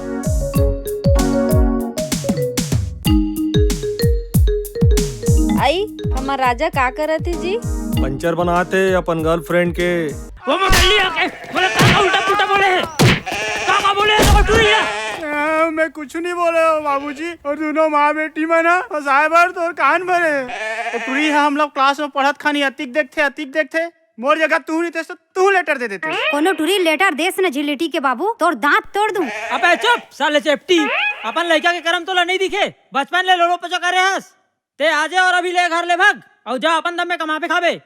आई, हमर राजा का करत हे जी? पंचर बनात हे अपन गर्लफ्रेंड के। वो मोटल्ली आके बोले, का, का उल्टा पुल्टा बोले हे? का, का बोले हे तो टुरी हे? आ, मैं कुछ नहीं बोले हो बाबूजी। और दोनों माँ बेटी मन ह फंसाए बर तोर कान भरे हे। तो टुरी ह हम लोग क्लास में पढ़त खानी अतिक देखथे, अतिक देखथे। मोर जगह तू रहितेस तो तू लेटर दे देते। कोनो टुरी लेटर देस न झिल्लिटी के बाबू, तोर दांत तोड़ दूं। अबे चुप साले चेपटी, अपन लइका के करम तोला नहीं दिखे? बचपन ले लोलो पोचा करे हस। ते आजे और अभी ले घर ले भाग, और जा अपन दम में कमाबे खाबे।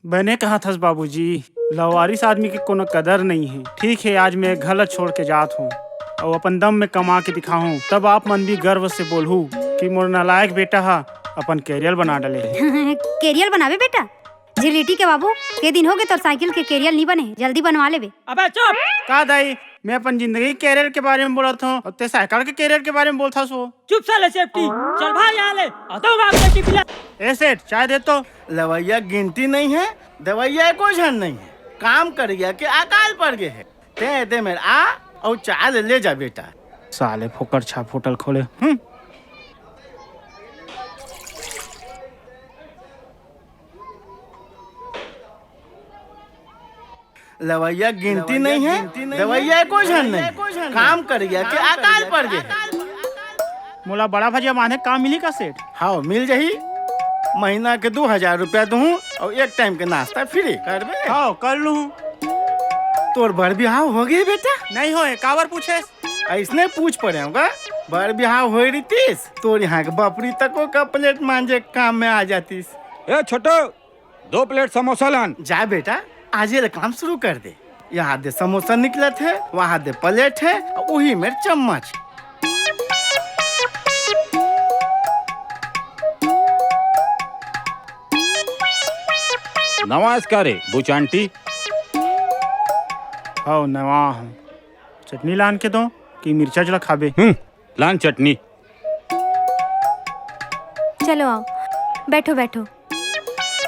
बने कहत हस बाबूजी, लवारिस आदमी के कोनो कदर नहीं है। ठीक है, आज मैं घर ला छोड़ के जात हूँ और अपन दम में कमा के दिखाहूँ, तब आप मन भी गर्व से बोलहू कि मोर नालायक बेटा हा अपन कैरियर बना डले है। कैरियर बनाबे बेटा? झिल्लिटी के बाबू, के दिन हो गए तोर साइकिल के कैरियर नहीं बने, जल्दी बनवा लेबे। अबे चुप! का दाई, मैं अपन जिंदगी के कैरियर के बारे में बोलत हूँ और ते साइकिल के कैरियर के बारे में बोलत हस वो। चुप साले चेपटी, चल भाग यहाँ ले, आ तो भाग बेटी पिला। ए सेठ, चाय दे तो। लवैया गिनती नहीं है, दवैया एको झन नहीं है, काम कर गया के अकाल पड़ गए है। ते दे मेर आ, और चाय ले, ले जा बेटा। साले फोकट छाप होटल खोले। हम्म। लवैया गिनती नहीं है, दवैया एको झन नहीं है, काम कर गया के अकाल पड़ गए। मोला बड़ा भजिया बांधे काम मिली का सेठ? हाँ, मिल जाही। महीना के दो हजार रुपया दूँ और एक टाइम के नाश्ता फ्री। करबे? हाँ, कर लूँ। तोर बर बिहाव हो गए बेटा? नहीं होए, काबर पूछे? ऐसने पूछ पड़े होगा, बर बिहाव होए रहितिस, तोर यहाँ के बपरी तको का प्लेट मांजे काम में आ जातिस। ए छोटो, दो प्लेट समोसा लान। जा बेटा, आज ये काम शुरू कर दे। यहाँ दे समोसा निकलत है, वहाँ दे प्लेट है, वही में चम्मच। नमस्कार रे, बुच आंटी। हव, नवा हूँ। चटनी लान के दो कि मिर्चा चला खाबे? हम्म, लान चटनी। चलो आओ, बैठो, बैठो।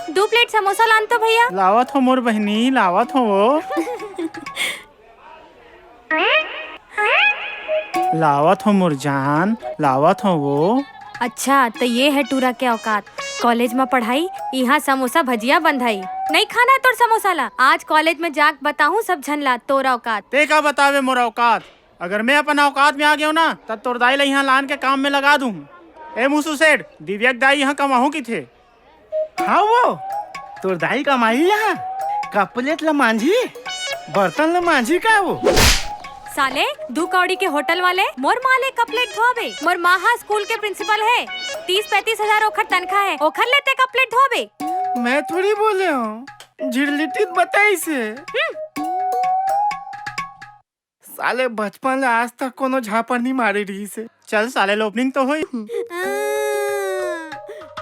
दो प्लेट समोसा लान तो भैया। लावत हो मोर बहिनी, लावत हो वो। लावत हो मोर जान, लावत हो वो। अच्छा, तो ये है टूरा के औकात। कॉलेज में पढ़ाई, यहाँ समोसा भजिया बंधाई। नहीं खाना है तोर समोसा ला। आज कॉलेज में जाके बताहूँ सब झन ला तोर औकात। ते का बतावे मोर औकात? अगर मैं अपन औकात में आ गया ना, तब तोर दाई ला यहाँ लान के काम में लगा दूँ। ए मुसु सेठ, दिव्या के दाई यहाँ कमाहूँ किथे? हाँ वो, तोर दाई कमाही यहाँ, कपलेट ला मांझी, बर्तन ला मांझी का वो? साले, दू कौड़ी के होटल वाले, मोर माँ ले कपलेट धोबे। मोर माँ हा स्कूल के प्रिंसिपल है, तीस पैंतीस हजार ओखर तनखा है, ओखर लेते कपलेट धोबे। मैं थोड़ी बोले हूँ, झिरलिटित बताई से। हम्म। साले बचपन ले आज तक कोनो झापड़ नहीं मारे रही से। चल साले, ओपनिंग तो होई।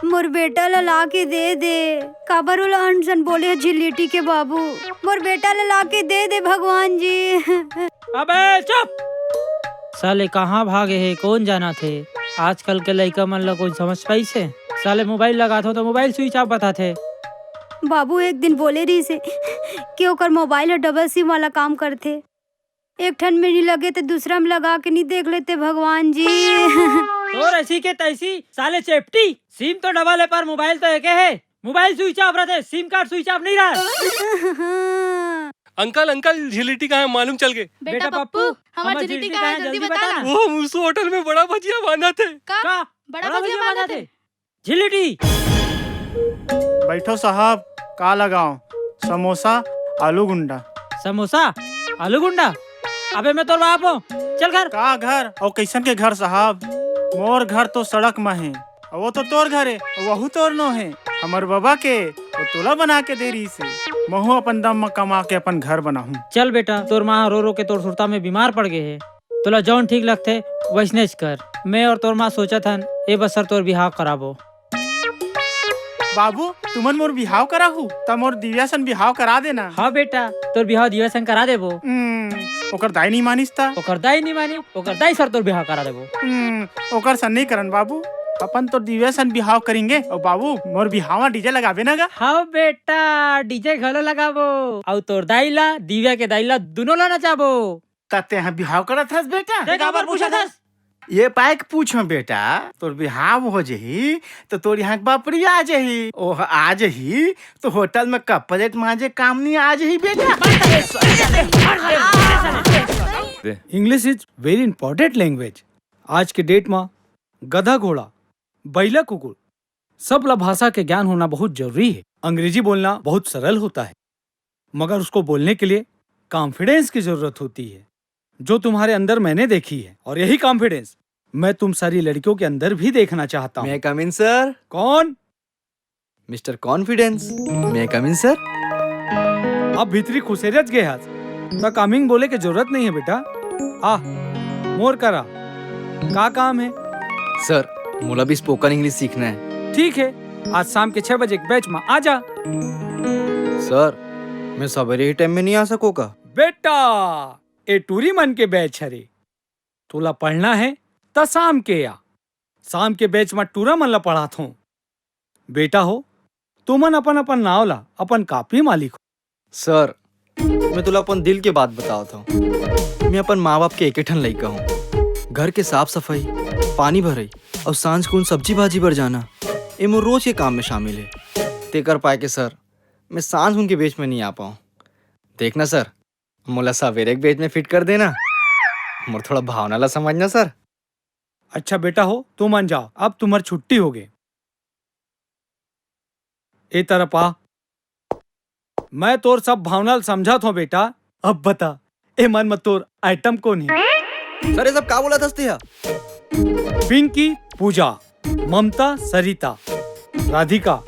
मोर बेटा ला ला के दे दे। काबर ओला अनसन बोले ह झिल्लिटी के बाबू? मोर बेटा ला ला के दे दे भगवान जी। अबे चुप! साले कहाँ भागे हे, कोन जानत हे? आजकल के लइका मन ला कोई समझ पाइस हे? साले मोबाइल लगाथो त मोबाइल स्विच ऑफ बताथे। बाबू एक दिन बोले रहिस हे कि ओकर मोबाइल ह डबल सिम वाला काम करथे। एक ठन में नी लगे त दूसरा में लगा के नी देख लेते भगवान जी। तोर ऐसी के तैसी, साले चेपटी, सिम तो डबल हे पर मोबाइल तो एके हे। मोबाइल स्विच ऑफ रहिथे, सिम कार्ड स्विच ऑफ नहीं रहे। अंकल, अंकल, झिलिटी कहाँ हे मालूम चल गे। बेटा पप्पू, हमर झिलिटी कहाँ हे, जल्दी बता ना। वो मुसू होटल में बड़ा भजिया बांधत हे। का? का? बड़ा भजिया बांधत हे? झिलिटी। बैठो साहब, का लगाओ? समोसा, आलू गुंडा। समोसा, आलू गुंडा? अबे मैं तोर बाप हूँ, चल घर। का घर? अउ कैसन के घर साहब? मोर घर तो सड़क म हे, अउ वो तो तोर घर हे, अउ वहू तोर नो हे। हमर बबा के, वो तोला बना के दे रहिस हे। महू अपन दम म कमा के अपन घर बनाहूँ। चल बेटा, तोर माँ रो रो के तोर सुरता में बीमार पड़ गे हे। तोला जौन ठीक लगथे, वैसनेच कर। मैं और तोर माँ सोचत हन, ए बसर तोर बिहाव कराबो। बाबू, तुमन मोर बिहाव कराहू, त मोर दिव्या सन बिहाव करा देना। हाँ बेटा, तोर बिहाव दिव्या सन करा देबो। हम्म, ओकर दाई नहीं मानिस त? ओकर दाई नहीं मानी, ओकर दाई सर तोर बिहाव करा देबो। हम्म, ओकर सन नहीं करन बाबू, अपन तो दिव्या सन बिहाव करेंगे। अउ बाबू, मोर बिहाव म डीजे लगाबे ना गा? हाँ बेटा, डीजे घलो लगाबो। अउ तोर दाई ला, दिव्या के दाई ला, दुनों ला नचाबो। त तेंहा बिहाव करत हस बेटा? ते काबर पूछत हस? ये पाय के पूछो बेटा, तोर बिहाव हो जही त तोर यहाँ के बापरी आ जही, ओह आ जही त होटल में कप प्लेट मांजे काम नहीं आ जही बेटा। English is very important language। आज के डेट में गधा घोड़ा, बैला कुकुर, सब ला भाषा के ज्ञान होना बहुत जरूरी है। अंग्रेजी बोलना बहुत सरल होता है, मगर उसको बोलने के लिए कॉन्फिडेंस की जरूरत होती है, जो तुम्हारे अंदर मैंने देखी है। और यही कॉन्फिडेंस मैं तुम सारी लड़कियों के अंदर भी देखना चाहता हूँ। May I come in, sir? कौन? Mister confidence. May I come in, sir? अब भीतरी खुसेरत गे हस, त कमिंग बोले के जरूरत नहीं है बेटा। आ, मोर करा, का काम है? सर, मोला भी स्पोकन इंग्लिश सीखना है। ठीक है, आज शाम के छह बजे के बैच में आ जा। सर, मैं सवेरे ही टाइम में नहीं आ सको का? बेटा, ए टूरी मन के बैच हरे, तोला पढ़ना है त शाम के आ। शाम के बैच में टूरा मन ला पढ़ात हों। बेटा हो, तुमन अपन अपन नाव ला अपन कापी मा लिखो। सर, मैं तोला अपन दिल के बात बतावत हूँ। मैं अपन माँ बाप के एके ठन लइका हूँ। घर के साफ सफाई, पानी भरई अउ सांझ कुन सब्जी भाजी बर जाना, ए मोर रोज के काम में शामिल है। तेकर पाय के सर, मैं सांझ कुन के बैच में नहीं आ पाऊँ। देखना सर, मोला सवेरे के बैच में फिट कर देना। मोर थोड़ा भावना ला समझना सर। अच्छा बेटा हो, तुमन जाओ, अब तुम्हर छुट्टी होगे। ए तरफ आ, मैं तोर सब भावना ल समझत हों बेटा। अब बता, ए मन म तोर आइटम कोन हे? सर, ये सब का बोलत हस तेहा? पिंकी, पूजा, ममता, सरिता, राधिका,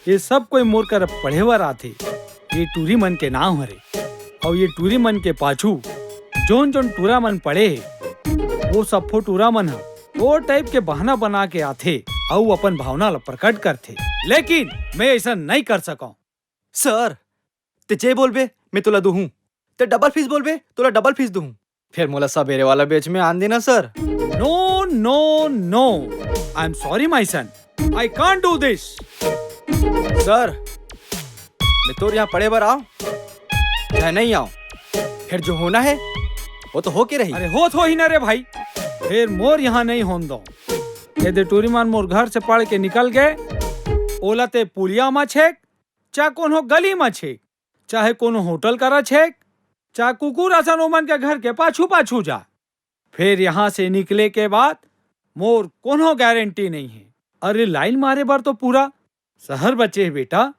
ये सब कोई मोर करा पढ़े बर आथे। ये टूरी मन के नाव हरे, अउ ये टूरी मन के पाछू जोन जोन टूरा मन पड़े हे, वो सब्बो टूरा मन ह ओ टाइप के बहाना बना के आथे अउ अपन भावना ल प्रकट करथे, लेकिन मैं ऐसा नहीं कर सकौं। सर, ते जे बोलबे, मैं तोला दूहूं। ते डबल फीस बोलबे, तोला डबल फीस दूहूं। फिर मोला सवेरे वाला बैच में आन देना sir. No, no, no, I am sorry my son, I can't do this। Sir, मैं तोर यहाँ पढ़े बर आऊं चाहे नहीं आऊं, फिर जो होना है वो तो होके रही। अरे होत होही ना रे भाई, फिर मोर यहाँ नहीं होन दो। यदि टूरी मन मोर घर से पढ़ के निकल गए, ओला ते पुलिया मा छेक, चाहे कोनो गली मा छेक, चाहे कोनो होटल करा छेक, चाहे कुकुर असन ओमन के घर के पाछू पाछू जा, फिर यहाँ से निकले के बाद मोर कोनो गारंटी नहीं है। अरे लाइन मारे बर तो पूरा शहर बचे है बेटा,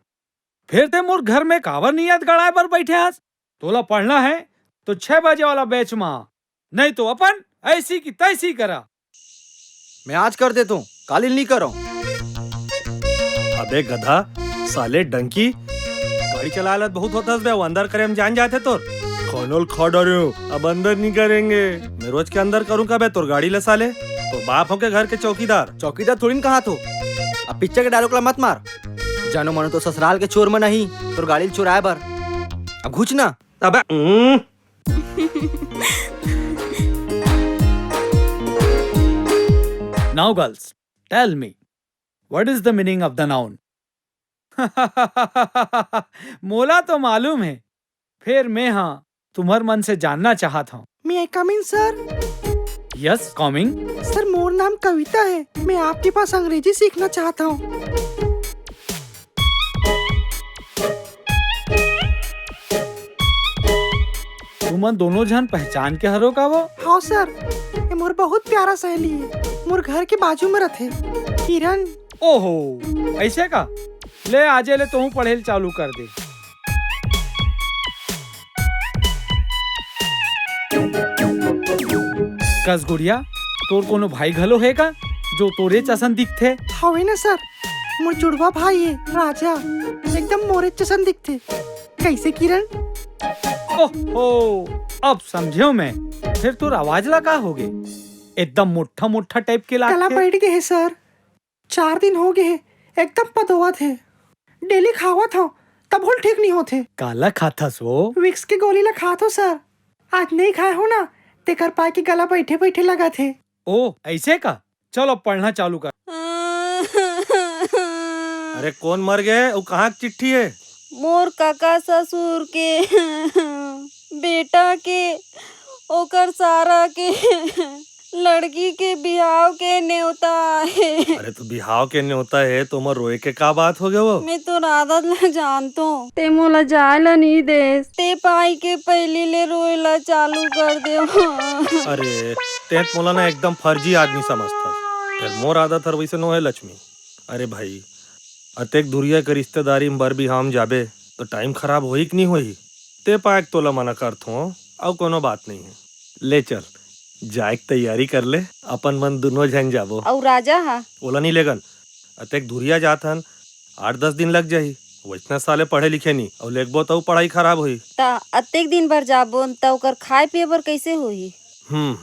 फिर ते मोर घर में काबर नियत गड़ाए बर बैठे हस? तोला पढ़ना है तो छह बजे वाला बैच मा, नहीं तो अपन ऐसी की तैसी करा। मैं आज कर देता हूँ, कालिल नहीं करो। अबे गधा, साले डंकी, गाड़ी चलाए ला बहुत होता है बे, वो अंदर करे हम जान जाते तोर। खानोल खा डरे हो, अब अंदर नहीं करेंगे। मैं रोज के अंदर करूँ का बे तोर गाड़ी ला साले? तो बाप हो के घर के चौकीदार? चौकीदार थोड़ी न कहा थो। अब पिक्चर के डायलॉग ला मत मार। जानो मानो तो ससुराल के चोर मन आही तोर गाड़ी ल चुराए बर। अब घुच ना। अबे, उम्म। Now girls, tell me, what is the meaning of the noun? मोला तो मालूम है, फेर मैं हा तुम्हर मन से जानना चाहत हूँ। May I come in, sir? Yes, coming. Sir, मोर नाम कविता है। मैं आपके पास अंग्रेजी सीखना चाहता हूँ। तुमन दोनों झन पहचान के हरो का वो? हाँ सर, ये मोर बहुत प्यारा सहेली है। मोर घर के बाजू में रथे। किरण। ओहो, ऐसे का? ले आजे ले तोहू पढ़े ल चालू कर दे। कस गुड़िया, तोर कोनो भाई घलो हे का, जो तोरे जसन दिखथे? हवे ना सर, मोर जुड़वा भाई हे राजा, एकदम मोरे जसन दिखथे। कैसे किरण? ओहो, अब समझेव मैं। फेर तोर आवाज ला का होगे? एकदम मोट्ठा मोट्ठा टाइप के गला लागथे। बैठ गे हे सर, चार दिन हो गे हे, एकदम पदोवत हे। डेली खावत हव, तभो ले ठीक नइ होथे। काला खाथस वो? विक्स के गोली ला खात हव सर। आज नइ खाए हव ना, तेकर पाय के गला बैठे बैठे लगत हे। ओ, ऐसे का? चल अब पढ़ना चालू कर। अरे कोन मर गे अउ कहाँ के चिट्ठी हे? मोर कका ससुर के बेटा के, ओकर सारा के लड़की के बिहाव के नेवता हे। अरे तो बिहाव के नेवता हे तो ओमा रोए के का बात हो गे वो? मैं तोर आदत ला जानतो, ते मोला जाए ला नइ देस, ते पाई के पहिली ले रोए ला चालू कर देव। अरे ते मोला ना एकदम फर्जी आदमी समझथस। फेर मोर आदत हर वैसे नोहे लक्ष्मी। अरे भाई, अतेक दुरिहा के रिश्तेदारी में बर बिहाव में जाबे तो टाइम खराब होही कि नइ होही? ते पाय के तोला मना करथों, अउ कोनो बात नइ हे। ले चल, जाए के तैयारी कर ले, अपन मन दुनों झन जाबो। अउ राजा हा? ओला नइ लेगन, अतेक दुरिहा जात हन, आठ दस दिन लग जाही। वइसना साले पढ़े लिखे नइ, अउ लेगबो त अउ पढ़ाई खराब होही। त अतेक दिन बर जाबो, त ओकर खाए पिए बर कइसे होही? हम्म,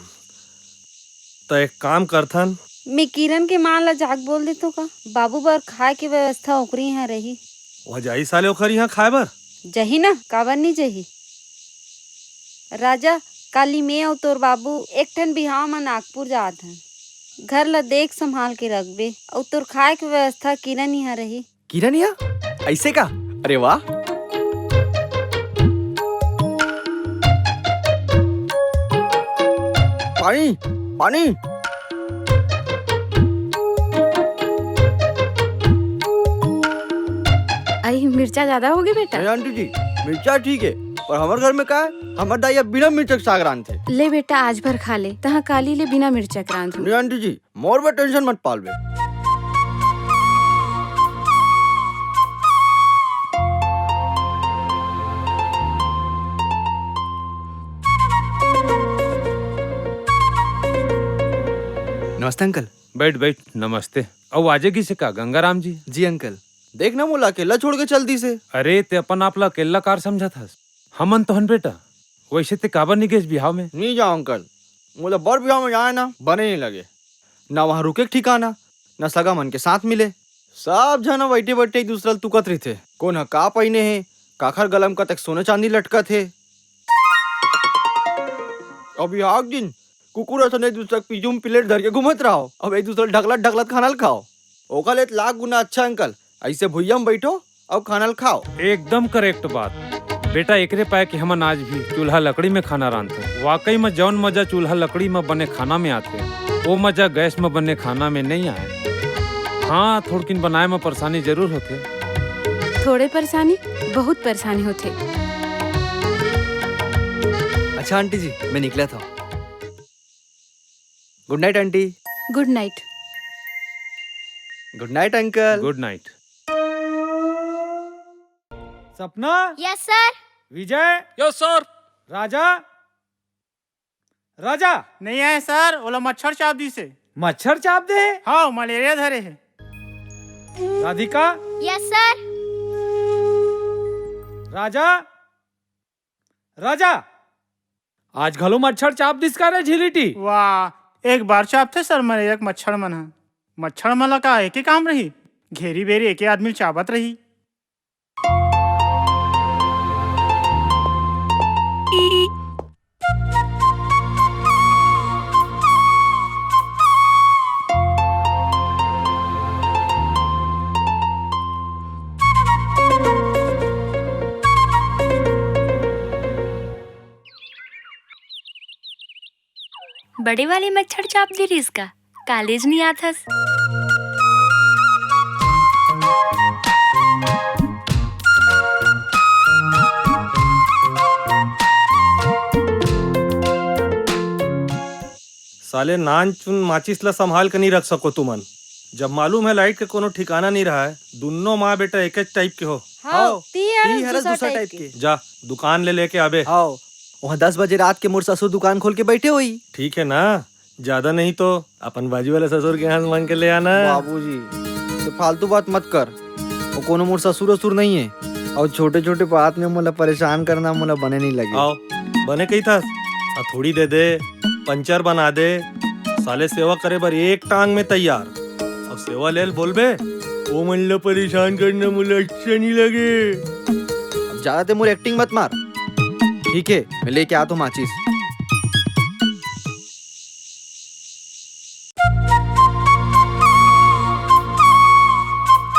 त एक काम करथन। मैं किरण के माँ ला जाके बोल देथों का, बाबू बर खाए के व्यवस्था ओकरी यहाँ रही। वो जाही साले ओकर यहाँ खाए बर? जही ना, काबर नहीं जही। राजा, काली मैं अउ तोर बाबू एक ठन बिहाव म नागपुर जात हन। घर ला देख संभाल के रखबे, अउ तोर खाए के व्यवस्था किरण यहाँ रही। किरण यहाँ? ऐसे का? अरे वाह। पानी, पानी। आई, मिर्चा ज्यादा होगे बेटा? नहीं आंटी जी, मिर्चा ठीक है, पर हमर घर में का है, हमर दाई अब बिना मिर्चा के साग रांधथे। ले बेटा, आज भर खा ले, तहाँ काली ले बिना मिर्चा के रांधहूँ। नहीं आंटी जी, मोर बर टेंशन मत पालबे। नमस्ते अंकल। बैठ, बैठ, नमस्ते। अउ आजे गिसे का गंगाराम जी? जी अंकल, देख ना मोला अकेल्ला छोड़ के चल दिसे। अरे, ते अपन आप ला अकेल्ला कार समझत हस? हमन तो हन बेटा, वैसे ते काबर नइ गेस बिहाव में? नइ जाव अंकल, मोला बर बिहाव में जाए ना बने नइ लगे। ना वहाँ रुके के ठिकाना, ना सगा मन के साथ मिले। सब झन बइठे बइठे एक दूसरा ल तुकत रहिथे। कोन ह का पहिने हे, काखर गला म कतक सोना चांदी लटकत हे। अभी आग दिन कुकुर असन एक दूसरा के पीछू म प्लेट धर के घूमत रहो, अब एक दूसरा ल ढकलत ढकलत खाना ल खाओ। ओखर ले त लाख गुना अच्छा अंकल, ऐसे भुइया म बैठो अउ खाना ल खाओ। एकदम करेक्ट बात बेटा, एकरे पाए के हमन आज भी चूल्हा लकड़ी में खाना रांधथन। वाकई में जौन मजा चूल्हा लकड़ी में बने खाना में आथे, वो मजा गैस में बने खाना में नइ आए। हाँ, थोड़किन बनाए में परेशानी जरूर होथे। थोड़े परेशानी, बहुत परेशानी होथे। अच्छा आंटी जी, मैं निकलत हूँ। Good night aunty. Good night. Good night uncle. Good night. Sapna. Yes sir. Vijay. Yes sir. Raja. Raja. नइ आए सर, ओला मच्छर चाब दिसे। मच्छर चाब दे हे? हाँ, मलेरिया धरे हे। राधिका। Yes sir. राजा। राजा, आज घलो मच्छर चाब दिस का रे झिलिटी? वाह, एक बार चाबथे सर, मरे एक मच्छर मन ह। मच्छर मन ला का एके काम रही, घेरी बेरी एके आदमी ल चाबत रही। बड़े वाले मच्छर चाप दे रिहिस का? कॉलेज नहीं आथस। साले नान चुन माचिस ला संभाल के नहीं रख सको तुमन। जब मालूम है लाइट के कोनो ठिकाना नहीं रहा है, दुन्नो माँ बेटा एक टाइप के हो। हाँ, हाँ, ती हरस ती हरस दूसरा दूसरा टाइप टाइप के। के। जा, दुकान ले लेके आबे। हाँ, वहाँ दस बजे रात के मोर ससुर दुकान खोल के बैठे होई। ठीक है ना, ज्यादा नहीं तो अपन बाजू वाले ससुर के यहाँ से मांग के ले आना। बाबूजी, तो फालतू बात मत कर। वो कोनो मोर ससुर वसुर नहीं है। और छोटे छोटे बात में मोला परेशान करना मोला बने नहीं लगे। आओ, बने कही था, हथौड़ी दे दे, पंचर बना दे, साले सेवा करे बर एक टांग में तैयार। और सेवा लेल बोलबे, वो मन ला परेशान करना मोला अच्छा नहीं लगे। अब ज्यादा ते मोर एक्टिंग मत मार। ठीक है, मैं लेके आता हूँ माचिस।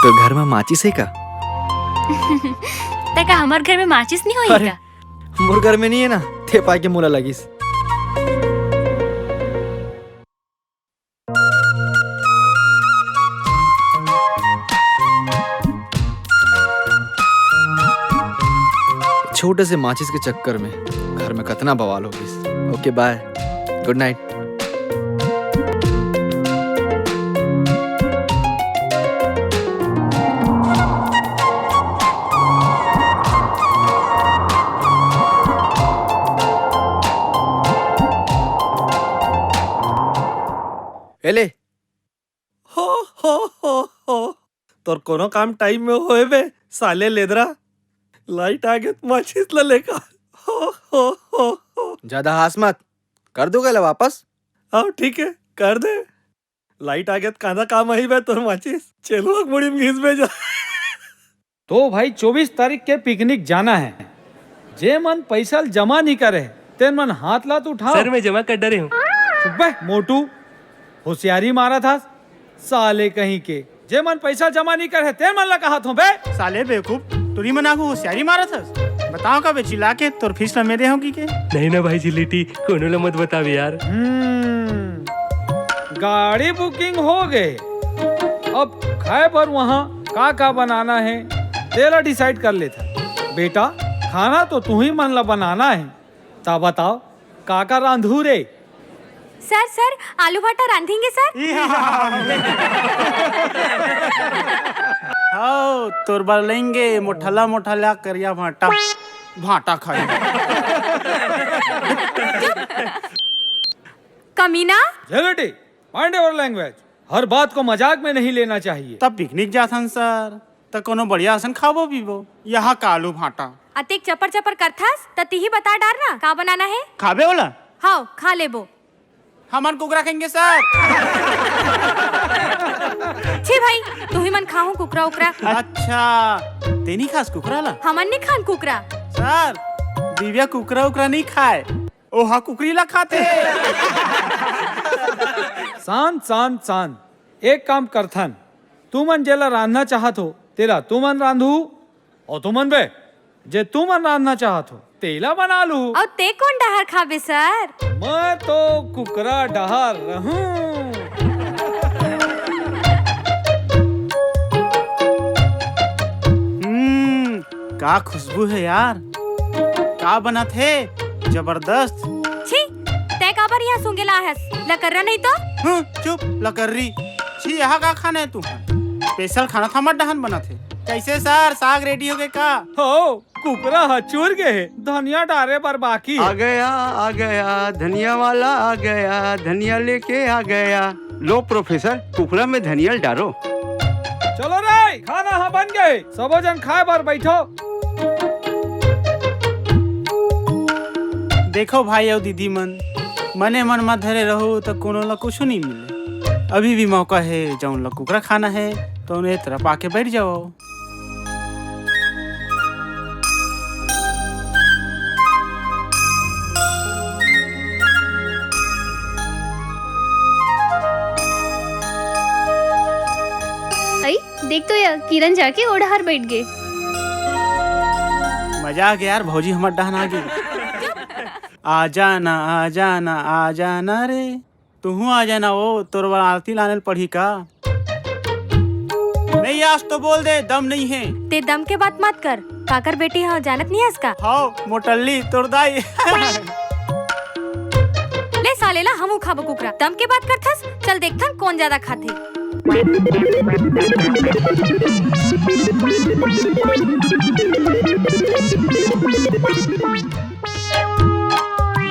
तो घर में माचिस है का? ते का हमर घर में माचिस नहीं होई अरे, का? मोर घर में नहीं है ना, ते पाए के मोला लगिस। छोटे से माचिस के चक्कर में घर में कतना बवाल हो गइस। ओके, बाय, गुड नाइट। ए ले। हो, हो, हो, हो। तोर कोनो काम टाइम में होए बे, साले लेदरा। लाइट आ गे त माचिस ल लेका। हो, हो, हो, हो। ज्यादा हास मत। कर दो गला वापस। हाँ, ठीक है, कर दे। लाइट आ गे त कांदा काम आही बे तोर माचिस। चेलुआ के मुड़ी में घिस बे जा। तो भाई, चौबीस तारीख के पिकनिक जाना है। जे मन पैसा ल जमा नहीं करे, तेन मन हाथ ला तो उठाओ। सर, मैं जमा कर डरे हूँ। चुप बे, मोटू, होशियारी मारत हस, साले कहीं के। जे मन पैसा जमा नहीं करे, तेन मन ला कहत हूँ बे। साले बेवकूफ, टुरी मन आगू होशियारी मारत हस। बताओ का बे, चिल्ला के तोर फीस ला मैं दे हूँ की के? नहीं ना भाई जिलेटी, कोनो ला मत बतावे यार। हम्म, गाड़ी बुकिंग हो गए। अब खाए बर वहाँ का का बनाना है, तेला डिसाइड कर लेथा। बेटा, खाना तो तुही मन ला बनाना है, ता बताओ, का का रांधू रे? सर, सर, आलू भाटा रांधेंगे सर। हाओ, तोर बर लेंगे मोठला मोठला करिया भाटा, भाटा खाए। कमीना। जेलेटी, mind your language। हर बात को मजाक में नहीं लेना चाहिए। तब पिकनिक जाथन सर, त कोनो बढ़िया असन खाबो पीबो। यहाँ का आलू भाटा। अतेक चपर चपर करथस, त तिही बता डार ना, का बनाना है? खाबे ओला? हाओ, खा लेबो। हमन कुकरा खाएंगे सर। छी भाई, तुही मन खाहू कुकरा उकरा। अच्छा, ते नहीं खास कुकरा ला? हमन नहीं खान कुकरा। सर, दिव्या कुकरा उकरा नहीं खाए। ओहा कुकरी ला खाथे। शांत, शांत, शांत। एक काम करथन, तुमन जेला रांधना चाहत हो, तेला तुमन रांधू, अउ तुमन बे, जे तुमन रांधना चाहत हो, तेला बना लू। अउ ते कोन डहर खाबे, सर? मैं तो कुकरा डहर रहूं। हम्म, का खुशबू है यार, का बनत हे, जबरदस्त। छी, तै काबर यहाँ सूंघे ला हस? लकर्रा नहीं तो? हम्म, चुप, लकर्री। छी, यहाँ का खाना है तू? स्पेशल खाना था, मत डहन बनत हे। कैसे सर, साग रेडी हो गए का? हो, कुकरा ह चूर गे हे, धनिया डारे बर बाकी हे। आ गया, आ गया, धनिया वाला आ गया, धनिया लेके आ गया। लो प्रोफेसर, कुकरा में धनिया डारो। चलो रे, खाना ह बन गे, सबो झन खाए बर बैठो। देखो भाई अउ दीदी मन, मने मन मत धरे रहू त कोनो ला कुछु नहीं मिले। अभी भी मौका हे, जौन ला कुकरा खाना हे, तो उन्हें तरफ आके बैठ जाओ। आई, देख तो यार, किरण जाके ओ डहर बैठ गे। मजा आ गया यार, भौजी हमर डहन आ गई। आ जाना, आ जाना, आ जाना रे। तुहू आ जाना, ओ तोर बर आरती लाने ल पड़ही का? नहीं, आज तो बोल दे, दम नहीं है। ते दम के बात मत कर, काकर बेटी ह, जानत नहीं हस का? हाव, मोटल्ली, तोर दाई। ले साले ला, हमू खाबो कुकरा। दम के बात करथस, चल देखथन कौन ज्यादा खाथे।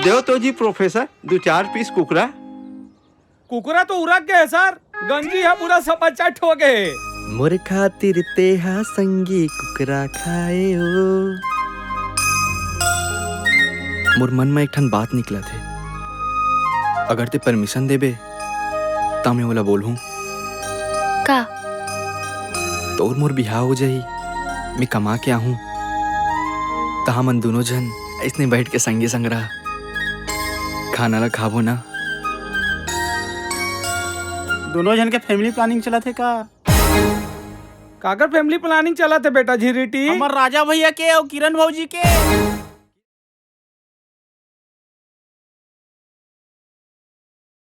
देव तो जी प्रोफेसर, दू चार पीस कुकरा। कुकरा तो उरक गए सर, गंजी ह पूरा सपचट हो गए। मोर खातिर तेहा संगी कुकरा खाए हो। मोर मन म एक ठन बात निकलत हे, अगर ते परमिशन देबे, त मैं ओला बोलहूँ। का? तोर मोर बिहाव हो जाही, मैं कमा के आहूँ, त हमन दुनों झन अइसने बैठ के संगे संगरा खाना ला खाबो ना। दुनों झन के फैमिली प्लानिंग चलत हे का? काकर फैमिली प्लानिंग चलत हे बेटा झिरीटी? हमर राजा भैया के अउ किरण भौजी के।